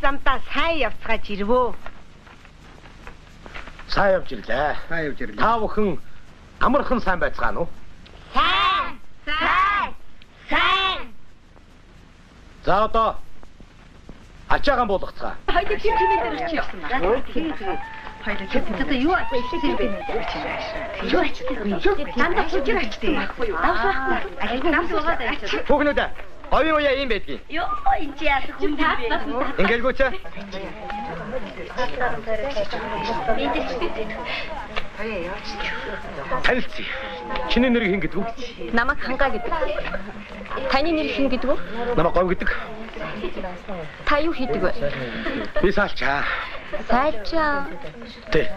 Замдаа сайн явцгааж ирвөө. Сайн явж ирлээ. Сайн явж ирлээ. Та бүхэн амархан сайн байцгаана уу? Сайн. Сайн. Сайн. За одоо ачаагаан буулгацгаа. Хоёул чи чимээ дээр чи явсан байна. Хоёул чи одоо юу ачсан бэ? Юу ачсан бэ? Дандаа хужир ачсан байхгүй юу? Давс байхгүй. Давс угаад ачсан. Хүүхнүүд говийн уяа ийм байдгийг. Йоо, энэ чи яах хүн бэ? Ингэлгүй ч. Танилцъя. Чиний нэрийг хэн гэдэг вэ? Намайг Хангаа гэдэг. Таны нэр хэн гэдэг вэ? Намайг Говь гэдэг. Та юу хийдэг вэ? Би саалчаа. Саалчаа. Тэ.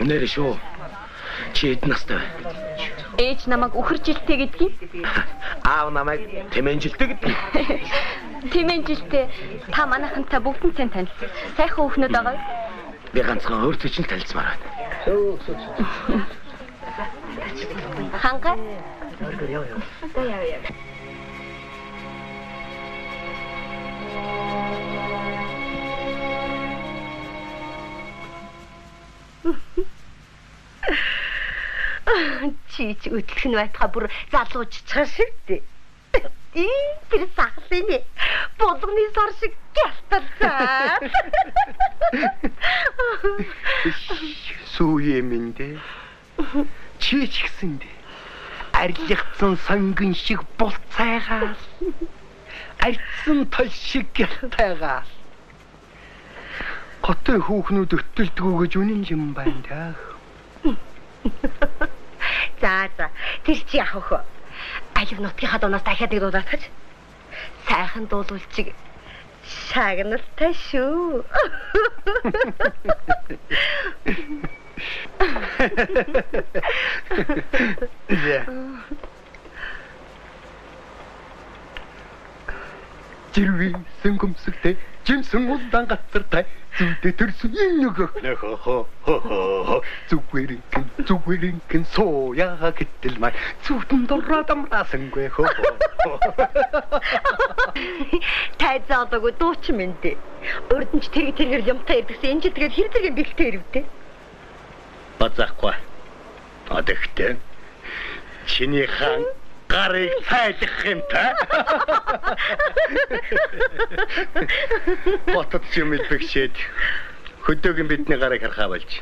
Нэр шүү. Чи хэд настай вэ? Ээж намайг үхэржилтэй гэдгийг. Аав намайг тэмэнжилтэй гэдгийг. Тэмэнжилтэй. Та манайхантай бүгдэн сайн танилцсан. Сайхан хүүхнүүд байгаа юу? Би ганцхан өөртөө чинь танилцмаар байна. Хангаа. Чи ч өдлөх нь байтугай бүр залууччихсан шиг дээ. Тэр сахлын булганы сар шиг гялталсан. Сүүе минь дээ. Чи ч гэсэн дээ. Арилгацсан сонгон шиг булцайгаал. Арьсан тол шиг гялтайгаал. Хотын хүүхнүүд өтөлдгүү гэж үнэн юм байна даа. За за, тэр чи яах вэ? Алив нутгийнхаа дуунаас дахиад нэг дуулаатгаж. Сайхан дуулуул чиг шагналтай шүү. Жирви сөнгөмсөлтэй Жимсэн улдаан гацартай зүйдэ төрсөн энэ нөгөө зүгвэринхэн зүгвэринхэн сууя гэтэл май зүгтэн дураа дамраасангүй хөө. Тайзаалаагүй дуучин минь дээ. Урд нь ч тэрэг тэргэр юмтай ирдэгсэн. Энэ жил тэгээд хэр зэргийн бэлтээ ирвдээ. Базаахгүй. Одогтой. Чиний хаан гарыг цайлах юм та. Ботод юм илбэгшээд хөдөөгийн бидний гарыг харахаа болж.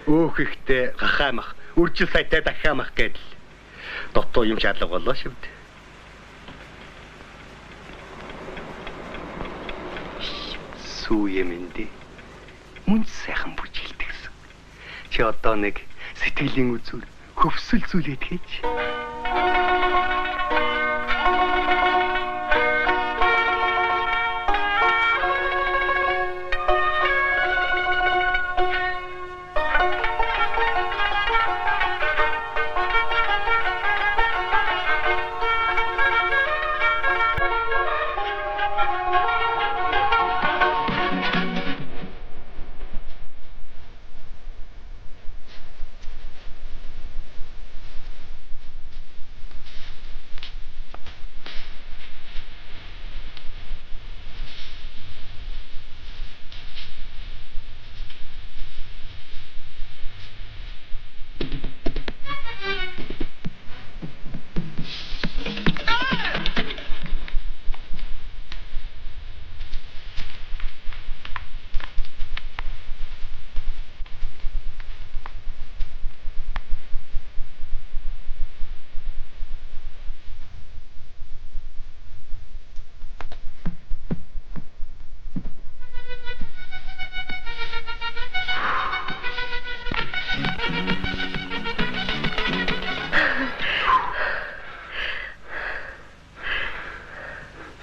Өөх ихтэй гахаамах, үржил сайтай дахиамах гэдэл. Дотоо юм шаардлага боллоо шүү дээ. Сүү юмэндээ мөн сайхан бүжиглдэгсэн. Чи одоо нэг сэтгэлийн үзүүр хөвсөл зүйлээд хийж.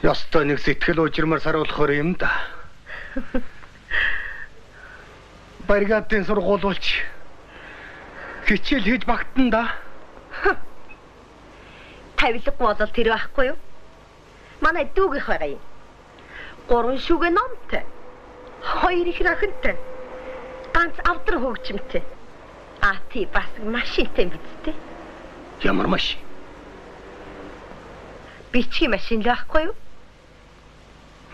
Ёстой нэг сэтгэл ужирмаар саруулахаар юм да. Бригадын сургуулиулч хичээл хийж багтан да. Тавилгагүй бол тэр байхгүй юу? Манай дүүгийнх байгаа юм. 3 шүгэ номтой. 2 их охинтой. Ганц авдар хөгжимтэй. А тий бас машинтай биз дээ. Ямар машин? Бичгийн машин л байхгүй юу?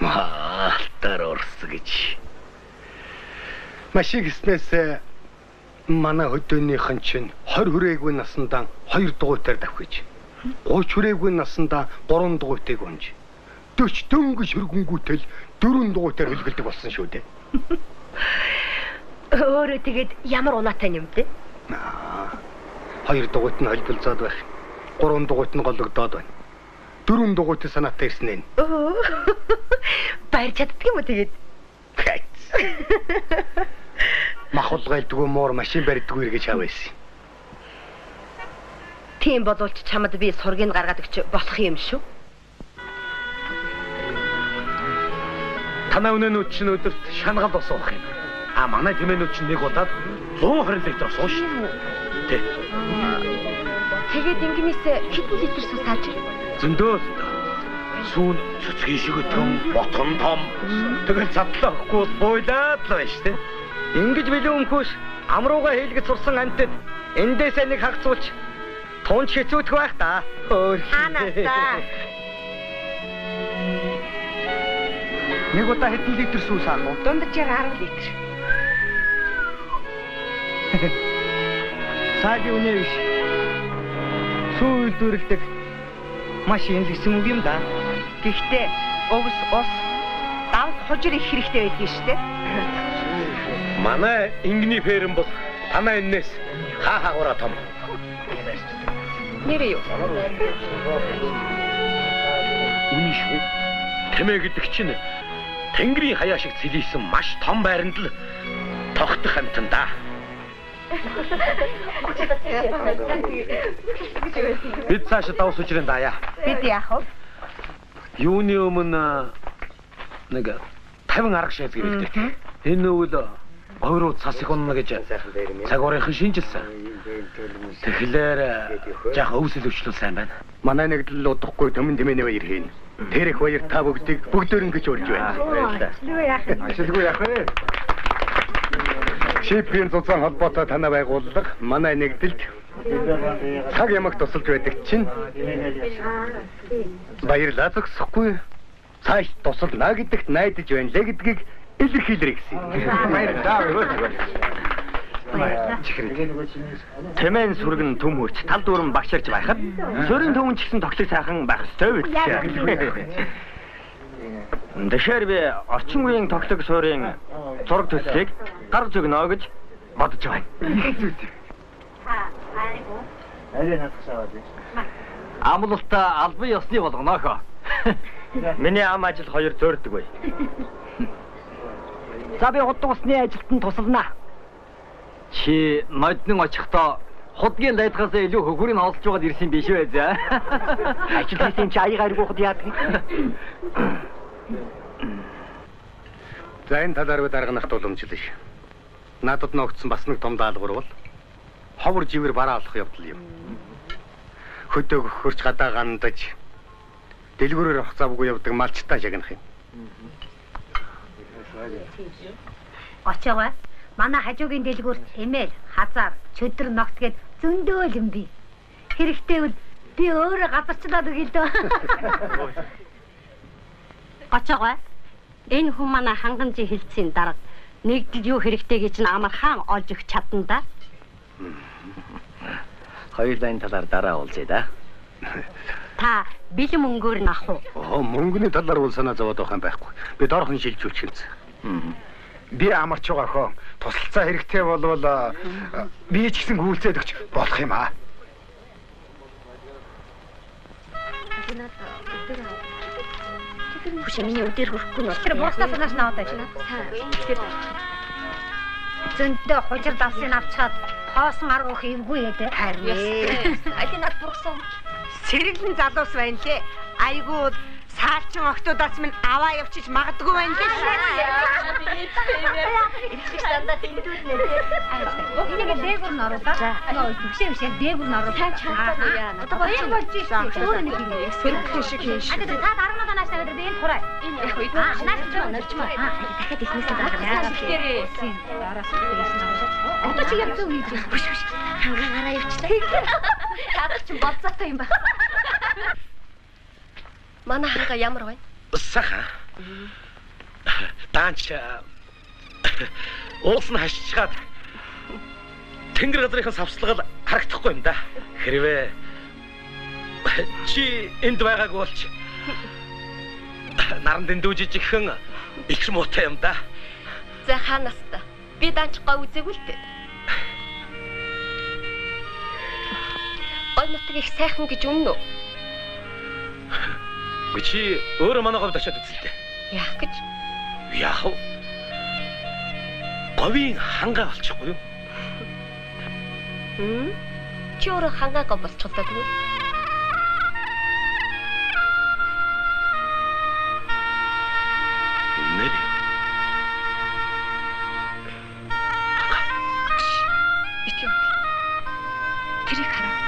Маалтар орс гэж. Машин гэснээс манай хөдөөнийхэн чинь 20 хүрээгүй насандаа 2 дугуйтаар давхиж, 30 хүрээгүй насандаа 3 дугуйтыг унж, 40 дөнгөж хөргөнгүүтэл 4 дугуйтаар хөлгөлдөг болсон шүү дээ. Өөрөө тэгээд ямар унаатай юм бэ? 2 дугуйт нь холболцоод байх. 3 дугуйт нь гологдоод байна. 4 дугуйт санаатай ирсэн ээ. Барьж чаддаг юм уу тэгээд? Махулгайлдгүй муур машин барьдгүй эргэж аваасан. Тийм боловч чамд би сургийг гаргаад өгч болох юм шүү. Танай өнөөнүүд чинь өдөрт шангаал ус уух юм. А манай тэмээнүүд чинь нэг удаад 120 литр ус ууш. Тэ. Тэгээд ингэнээс хэдэн литр сүү сааж ирв? Зөндөө зөндөө. Сүүн цэцгийн шиг өтгөн, ботон том. Тэгэл задлаа өгөхгүй бол буйлаад л байна шүү дээ. Ингэж билүү өмхөөш амрууга хийлгэж сурсан амьтад эндээсээ нэг хагцуулч тунч хэцүүдэх байх та. Хаанаас. Нэг удаа хэдэн литр сүү саах вэ? Дунджаар 10 литр. Саагийн үнэ биш. Сүү үйлдвэрлэдэг маш энэлгсэн үг юм да. Гэхдээ өвс ус давс хужир их хэрэгтэй байдаг шүү дээ. Манай ингэний ферм бол танай эннээс хаа хаагаараа том. Нэрээ юу? Үнэн шүү. Тэмээ гэдэг чинь Тэнгэрийн хаяа шиг цэлийсэн маш том байранд л тогтох амтан да. Бид цаашаа давс үжрэн даяа. Бид яах вэ? Юуны өмнө нэг 50 арга шээс гэрэлдэг. Энэ өвөл говь руу цас их унна гэж цагуурынхан шинжилсэн. Тэгэхээр жаахан өвсөл өвчлөл сайн байна. Манай нэгдэл удахгүй төмөн тэмээний баяр хийн. Тэр их баяр та бүгдийг бүгдөрөнгөж урьж байна. Баярлалаа. Ажилгүй яах вэ? Шипхийн зузаан холбоотой танай байгууллага манай нэгдэлд цаг ямагт тусалж байдаг чинь баярлалаа зогсохгүй цааш тусална гэдэгт найдаж байна лээ гэдгийг илэрхийлэрэй гэсэн. Баярлалаа. Тэмээн сүргэн төм хөрч тал дүүрэн багширч байхад суурин төвөн ч гэсэн тоглог сайхан байх ёстой биз. Тэгэхээр би орчин үеийн тоглог суурийн зураг төслийг гаргаж өгнө гэж бодож байна. Амлалтаа албан ёсны болгоно хөө. Миний ам ажил хоёр зөөрдөг бай. За би худдаг усны ажилтан тусалнаа. Чи ноднон очихдоо худгийн лайдхаас илүү хөхөрийг олж байгаад ирсэн биш үү заа. Ажил хийсэн чи аяг аргиухад яадаг. За энэ талаар би дарга нарт уламжлал. Надад ногдсон бас нэг том даалгавар бол ховор живэр бараа олох явдал юм. Хөдөг хөрч гадаа гандаж дэлгүүрээр авах завгүй явдаг малчтай шагнах юм. Очоогой. Манай хажуугийн дэлгүүрт эмээл, хазаар, чөдөр ногт гээд зөндөөл юм би. Хэрэгтэй бол би өөрөө газарчлаад өгье л дөө. Гочоогой. Энэ хүн манай ханганжийн хилцийн дарга нэгдэл юу хэрэгтэйг чинь амархан олж өгч чадна да. Хоёулаа энэ талаар дараа уулзъя да. Та бэлэн мөнгөөр нь авах уу? Оо, мөнгөний талаар бол санаа зовоод байх юм байхгүй. Би доорхон шилжүүлчих юмсан. Би амарч байгаа хөө. Тусалцаа хэрэгтэй болвол би ч гэсэн гүйлцээд өгч болох юм аа. Хүш миний өдөр хөрөхгүй нь. Тэр буурснаас нааш наваад байж. Зөндөө хужир давсыг авчаад хоосон арга өгөх эвгүй ээ. Харин. Аль над бургасан. Сэргэлэн залуус байна лээ. Айгуу саалчин октоудаас минь аваа явчих магадгүй байна лээ. Ирэх дандаа дэндүүлнэ тий. Энийг дээгүр нь оруулаа. Нөө биш биш яг дээгүр нь оруулаа. Сайн чадахгүй яа. Одоо болж шээ. Өөрөө нэг юм. Сэргэлэн шиг юм шиг. А та даргануудаа нааш тавиад би энд хурай. Энэ яг үед нааш норчмаа. Дахиад эхнээсээ дарга. Тэгэхээр дараас одоо чи яг зөв хийж байна. Биш биш. Хангаа гараа явчлаа. Таадах чинь болцоотой юм байна. Манай ханга ямар байна? Сайхан. Даанч уулс нь хашчихад тэнгэр газрынхан савслагал харагдахгүй юм да. Хэрвээ чи энд байгаагүй болч наран дэндүү жижигхэн их муутай юм да. За хаанаас та. Би даанч гоо үзээгүй л дээ. Гой нутаг их сайхан гэж үнэн үү? Үгүй чи өөрөө манай говьд очиод үзэлтэй. Яах гэж? Яах вэ? Говийн хангаа болчихгүй юу? Чи өөрөө хангаа говь болчихлоо тэгвэл. Нэр. Бити юм. Тэрийг хараа.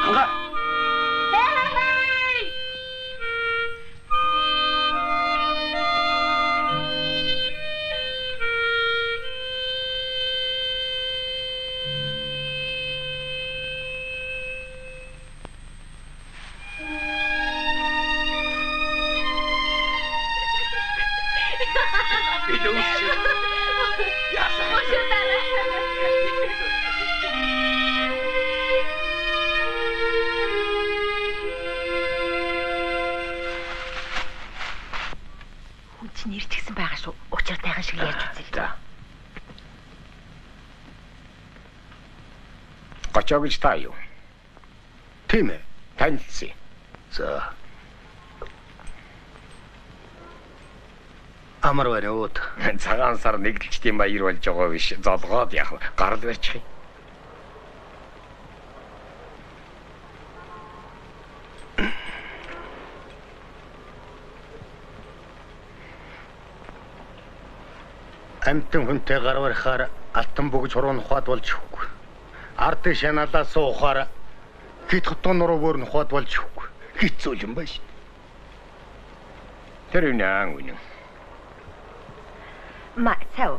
Хангаа. Гочоо гэж та юу? Тийм ээ. Танилцъя. За. Амар байна уу? Цагаан сар нэгдэлчдийн баяр болж байгаа биш. Золгоод яах вэ? Гарал барьчих юм. Амтан хүнтэй гар барихаар алтан бөгж хуруу нухаад болж өгөхгүй. Ардын шаналаа суухаар хит хотон нуруу бүр нухаад болж өгөхгүй. Хэцүү юм байна шүү. Тэр үнэн үнэн. Ма цав.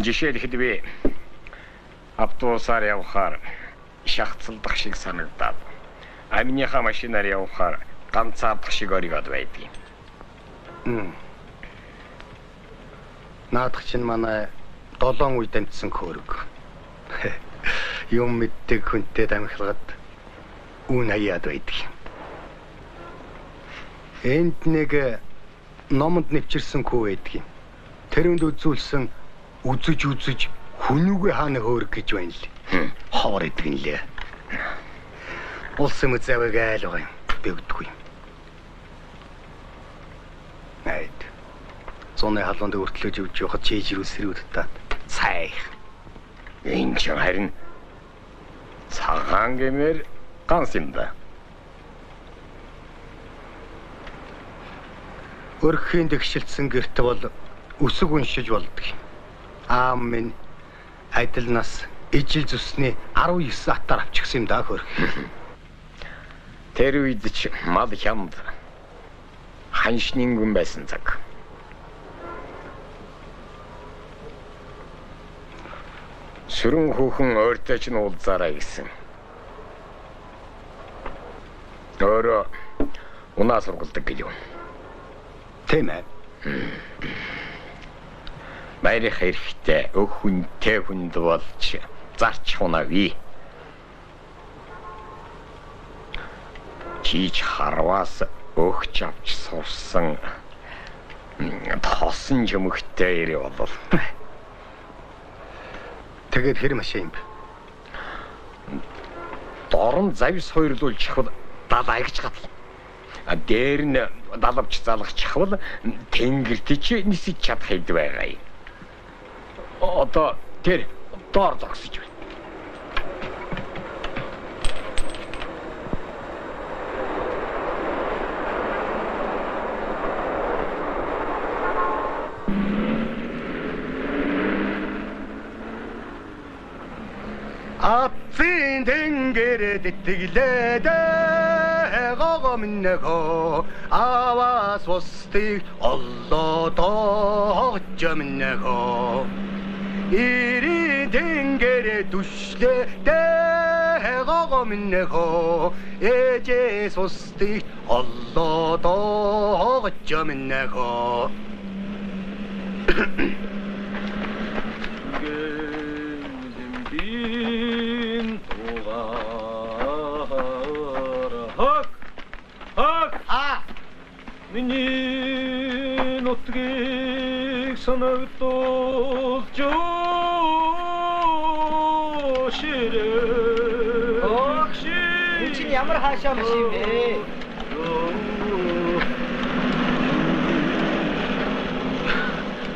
Жишээлхэд би автобусаар явхаар шахацлдах шиг санагдаад аминыхаа машинаар явхаар ганцаардах шиг оригод байдаг юм. Наадах чинь манай 7 үе дамжсан хөөрөг. Юм мэддэг хүнтэй дамхилгад үн хаяад байдаг юм. Энд нэг номонд нэвчэрсэн хүү байдаг юм. Тэрэнд үзүүлсэн үзэж үзэж хүнүүгээ хаана хөөрөг гэж байна л. Ховор идэг нь лээ. Улсын мэзэвэг айл байгаа юм. Би өгдөггүй юм. Найд. Зуны халуунд өртлөж өвж явахад чийж рүү сэрүүд татаад цайх. Энэ ч харин цагаан гэмээр ганц юм да. Өрхийн дэгшилтсэн гэрт бол өсөг уншиж болдог юм. Аам минь адил нас ижил зүсний 19 атаар авчихсан юм да хөрх. Тэр үед ч мал хямд ханшнингүн байсан цаг. Сүрэн хүүхэн ойртой ч уулзаарай гэсэн. Өөрөө унаа сургалдаг гэлээ. Тийм ээ. Баярх эрэхтэй өх хүнтэй хүнд болж зарч хунавь. Чийч харваас өгч авч сурсан тосон чөмөгтэй ирээ болов. Тэгээд хэр машин юм бэ? Дорн завис хоёрлуулчихвал далай гэж гадал. А дээр нь далавч залгачихвал тэнгэрт чи нисэж чадах хэд байгаа юм. Одоо тэр доор зогсож байна. Ацын тэнгэрд итгэлээд гогомнөхөө аваас устыг оллоо тоогч өмнөхөө ирийн тэнгэрд түшлээ гогомнөхөө ээжээс устыг оллоо тоогч өмнөхөө. Миний нутгийг санагдуулж ширээ. Огш. Энэ чинь ямар хаашаа машин бэ?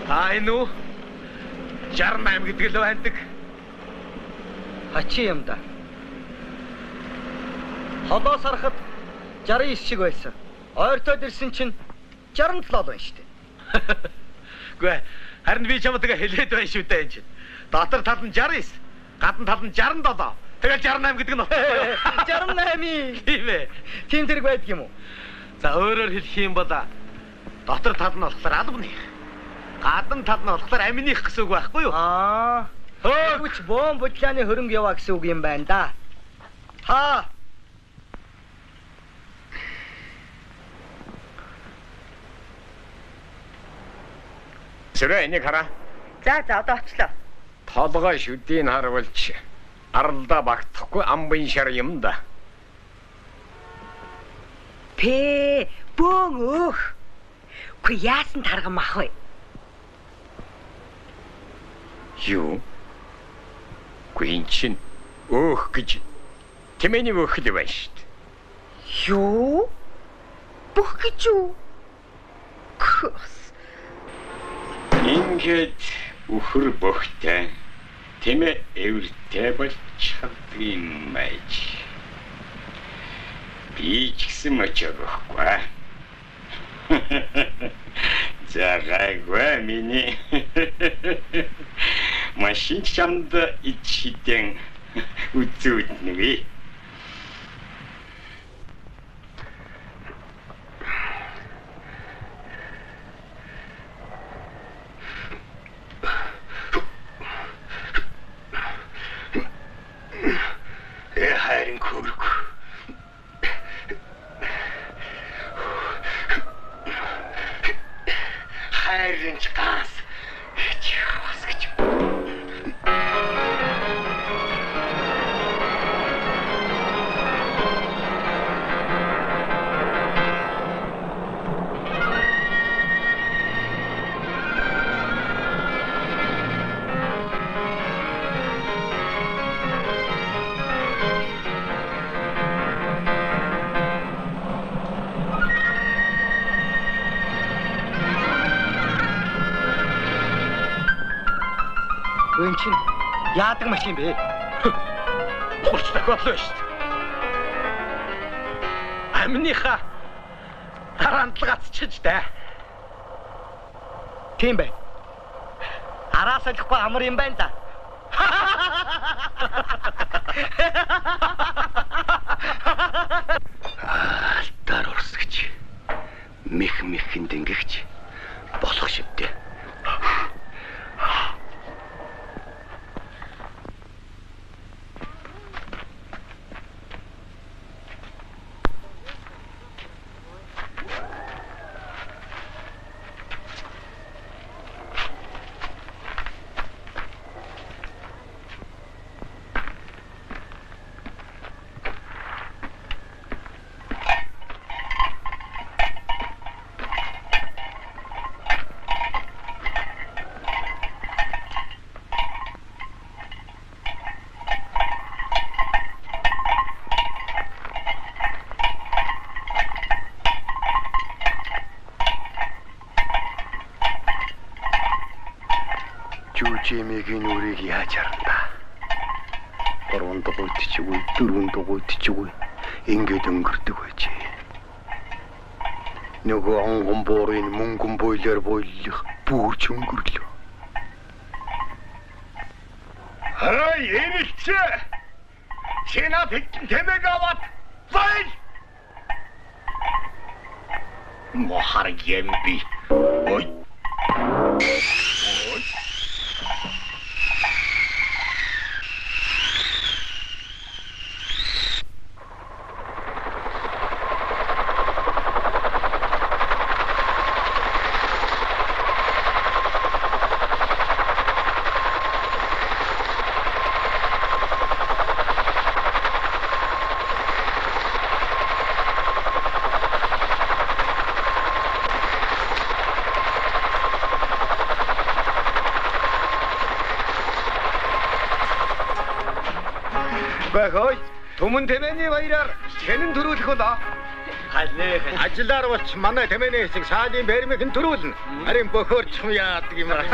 А энэ үү? 68 гэдэг л байдаг. Хачин юм да. Холоос харахад 69 шиг байсан. Ойртоод ирсэн чинь 67 байна шүү дээ. Үгүй харин би чамд тэгээ хэлээд байна шүү дээ энэ чинь. Дотор тал нь 69, гадна тал нь 67. Тэгэл 68 гэдэг нь болохгүй юу? 68. Тийм ээ. Тийм зэрэг байдаг юм уу? За өөрөөр хэлэх юм бол дотор тал нь болохоор албаных. Гадна тал нь болохоор аминых гэсэн үг байхгүй юу? Аа. Хөөч бөөн будлааны хөрөнгө яваа гэсэн үг юм байна да. Та Сэрэ энийг хараа. За за одоо очлоо. Толгой шүдийг харуулж аралдаа багтахгүй амбын шар юм да. Пэ бөөн өөх. Үгүй яасан тарган мах вэ? Юу? Үгүй эн чинь өөх гэж тэмээний өөх л байна шүү дээ. Юу? Бүх гэж юу? Көс. Ингээд үхэр бөхтэй тэмээ эвэртэй болж чаддгийн байж. Би ч гэсэн очиог өгөхгүй. За гайгүй миний. Машин чамд ичхитэн үзүүднэ. Хайрын хөрөг. Хайрын ч ганц чи бас гэж. Эн чинь яадаг машин бэ? Хурц тохиолдол шүү дээ. Аминыхаа дараанд л гацчихж дээ. Тийм бай. Араас алихгүй амар юм байна да. Алтаар урсгч. Мэх мэхэн дэнгэгч болох шивдээ. Жүжимэгийн нүрийг яаж харна? 3 дугуйд ч үгүй, 4 дугуйд ч үгүй ингээд өнгөрдөг байжээ. Нөгөө онгон буурын мөнгөн буйлаар буйлах бүрч өнгөрлөө. Хай, эрэлцээ. Чи над хэдэн тэмээг аваад зайл. Мохар юм би. Ой. Бахой, түмэн тэмээний баяраар хэнэн төрүүлэх болоо. Халнэ. Ажиллаар болч манай тэмээний хэсэг саалын бэрмэг нь төрүүлнэ. Харин бохорч юм яадаг юм аа.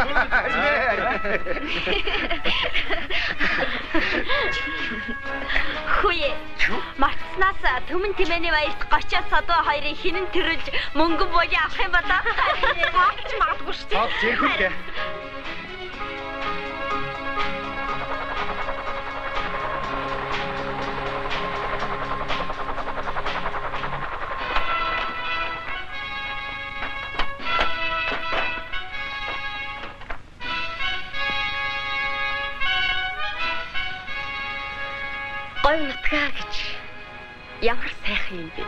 Хүйе. Мартснаас түмэн тэмээний баярт 30-аас садуу хоёрын хинэн төрүүлж мөнгөн боли авах юм болоо. Болж магадгүй шүү дээ. Цаад зэрхүүтэй. Говь нутгаа гэж ямар сайхан юм бэ?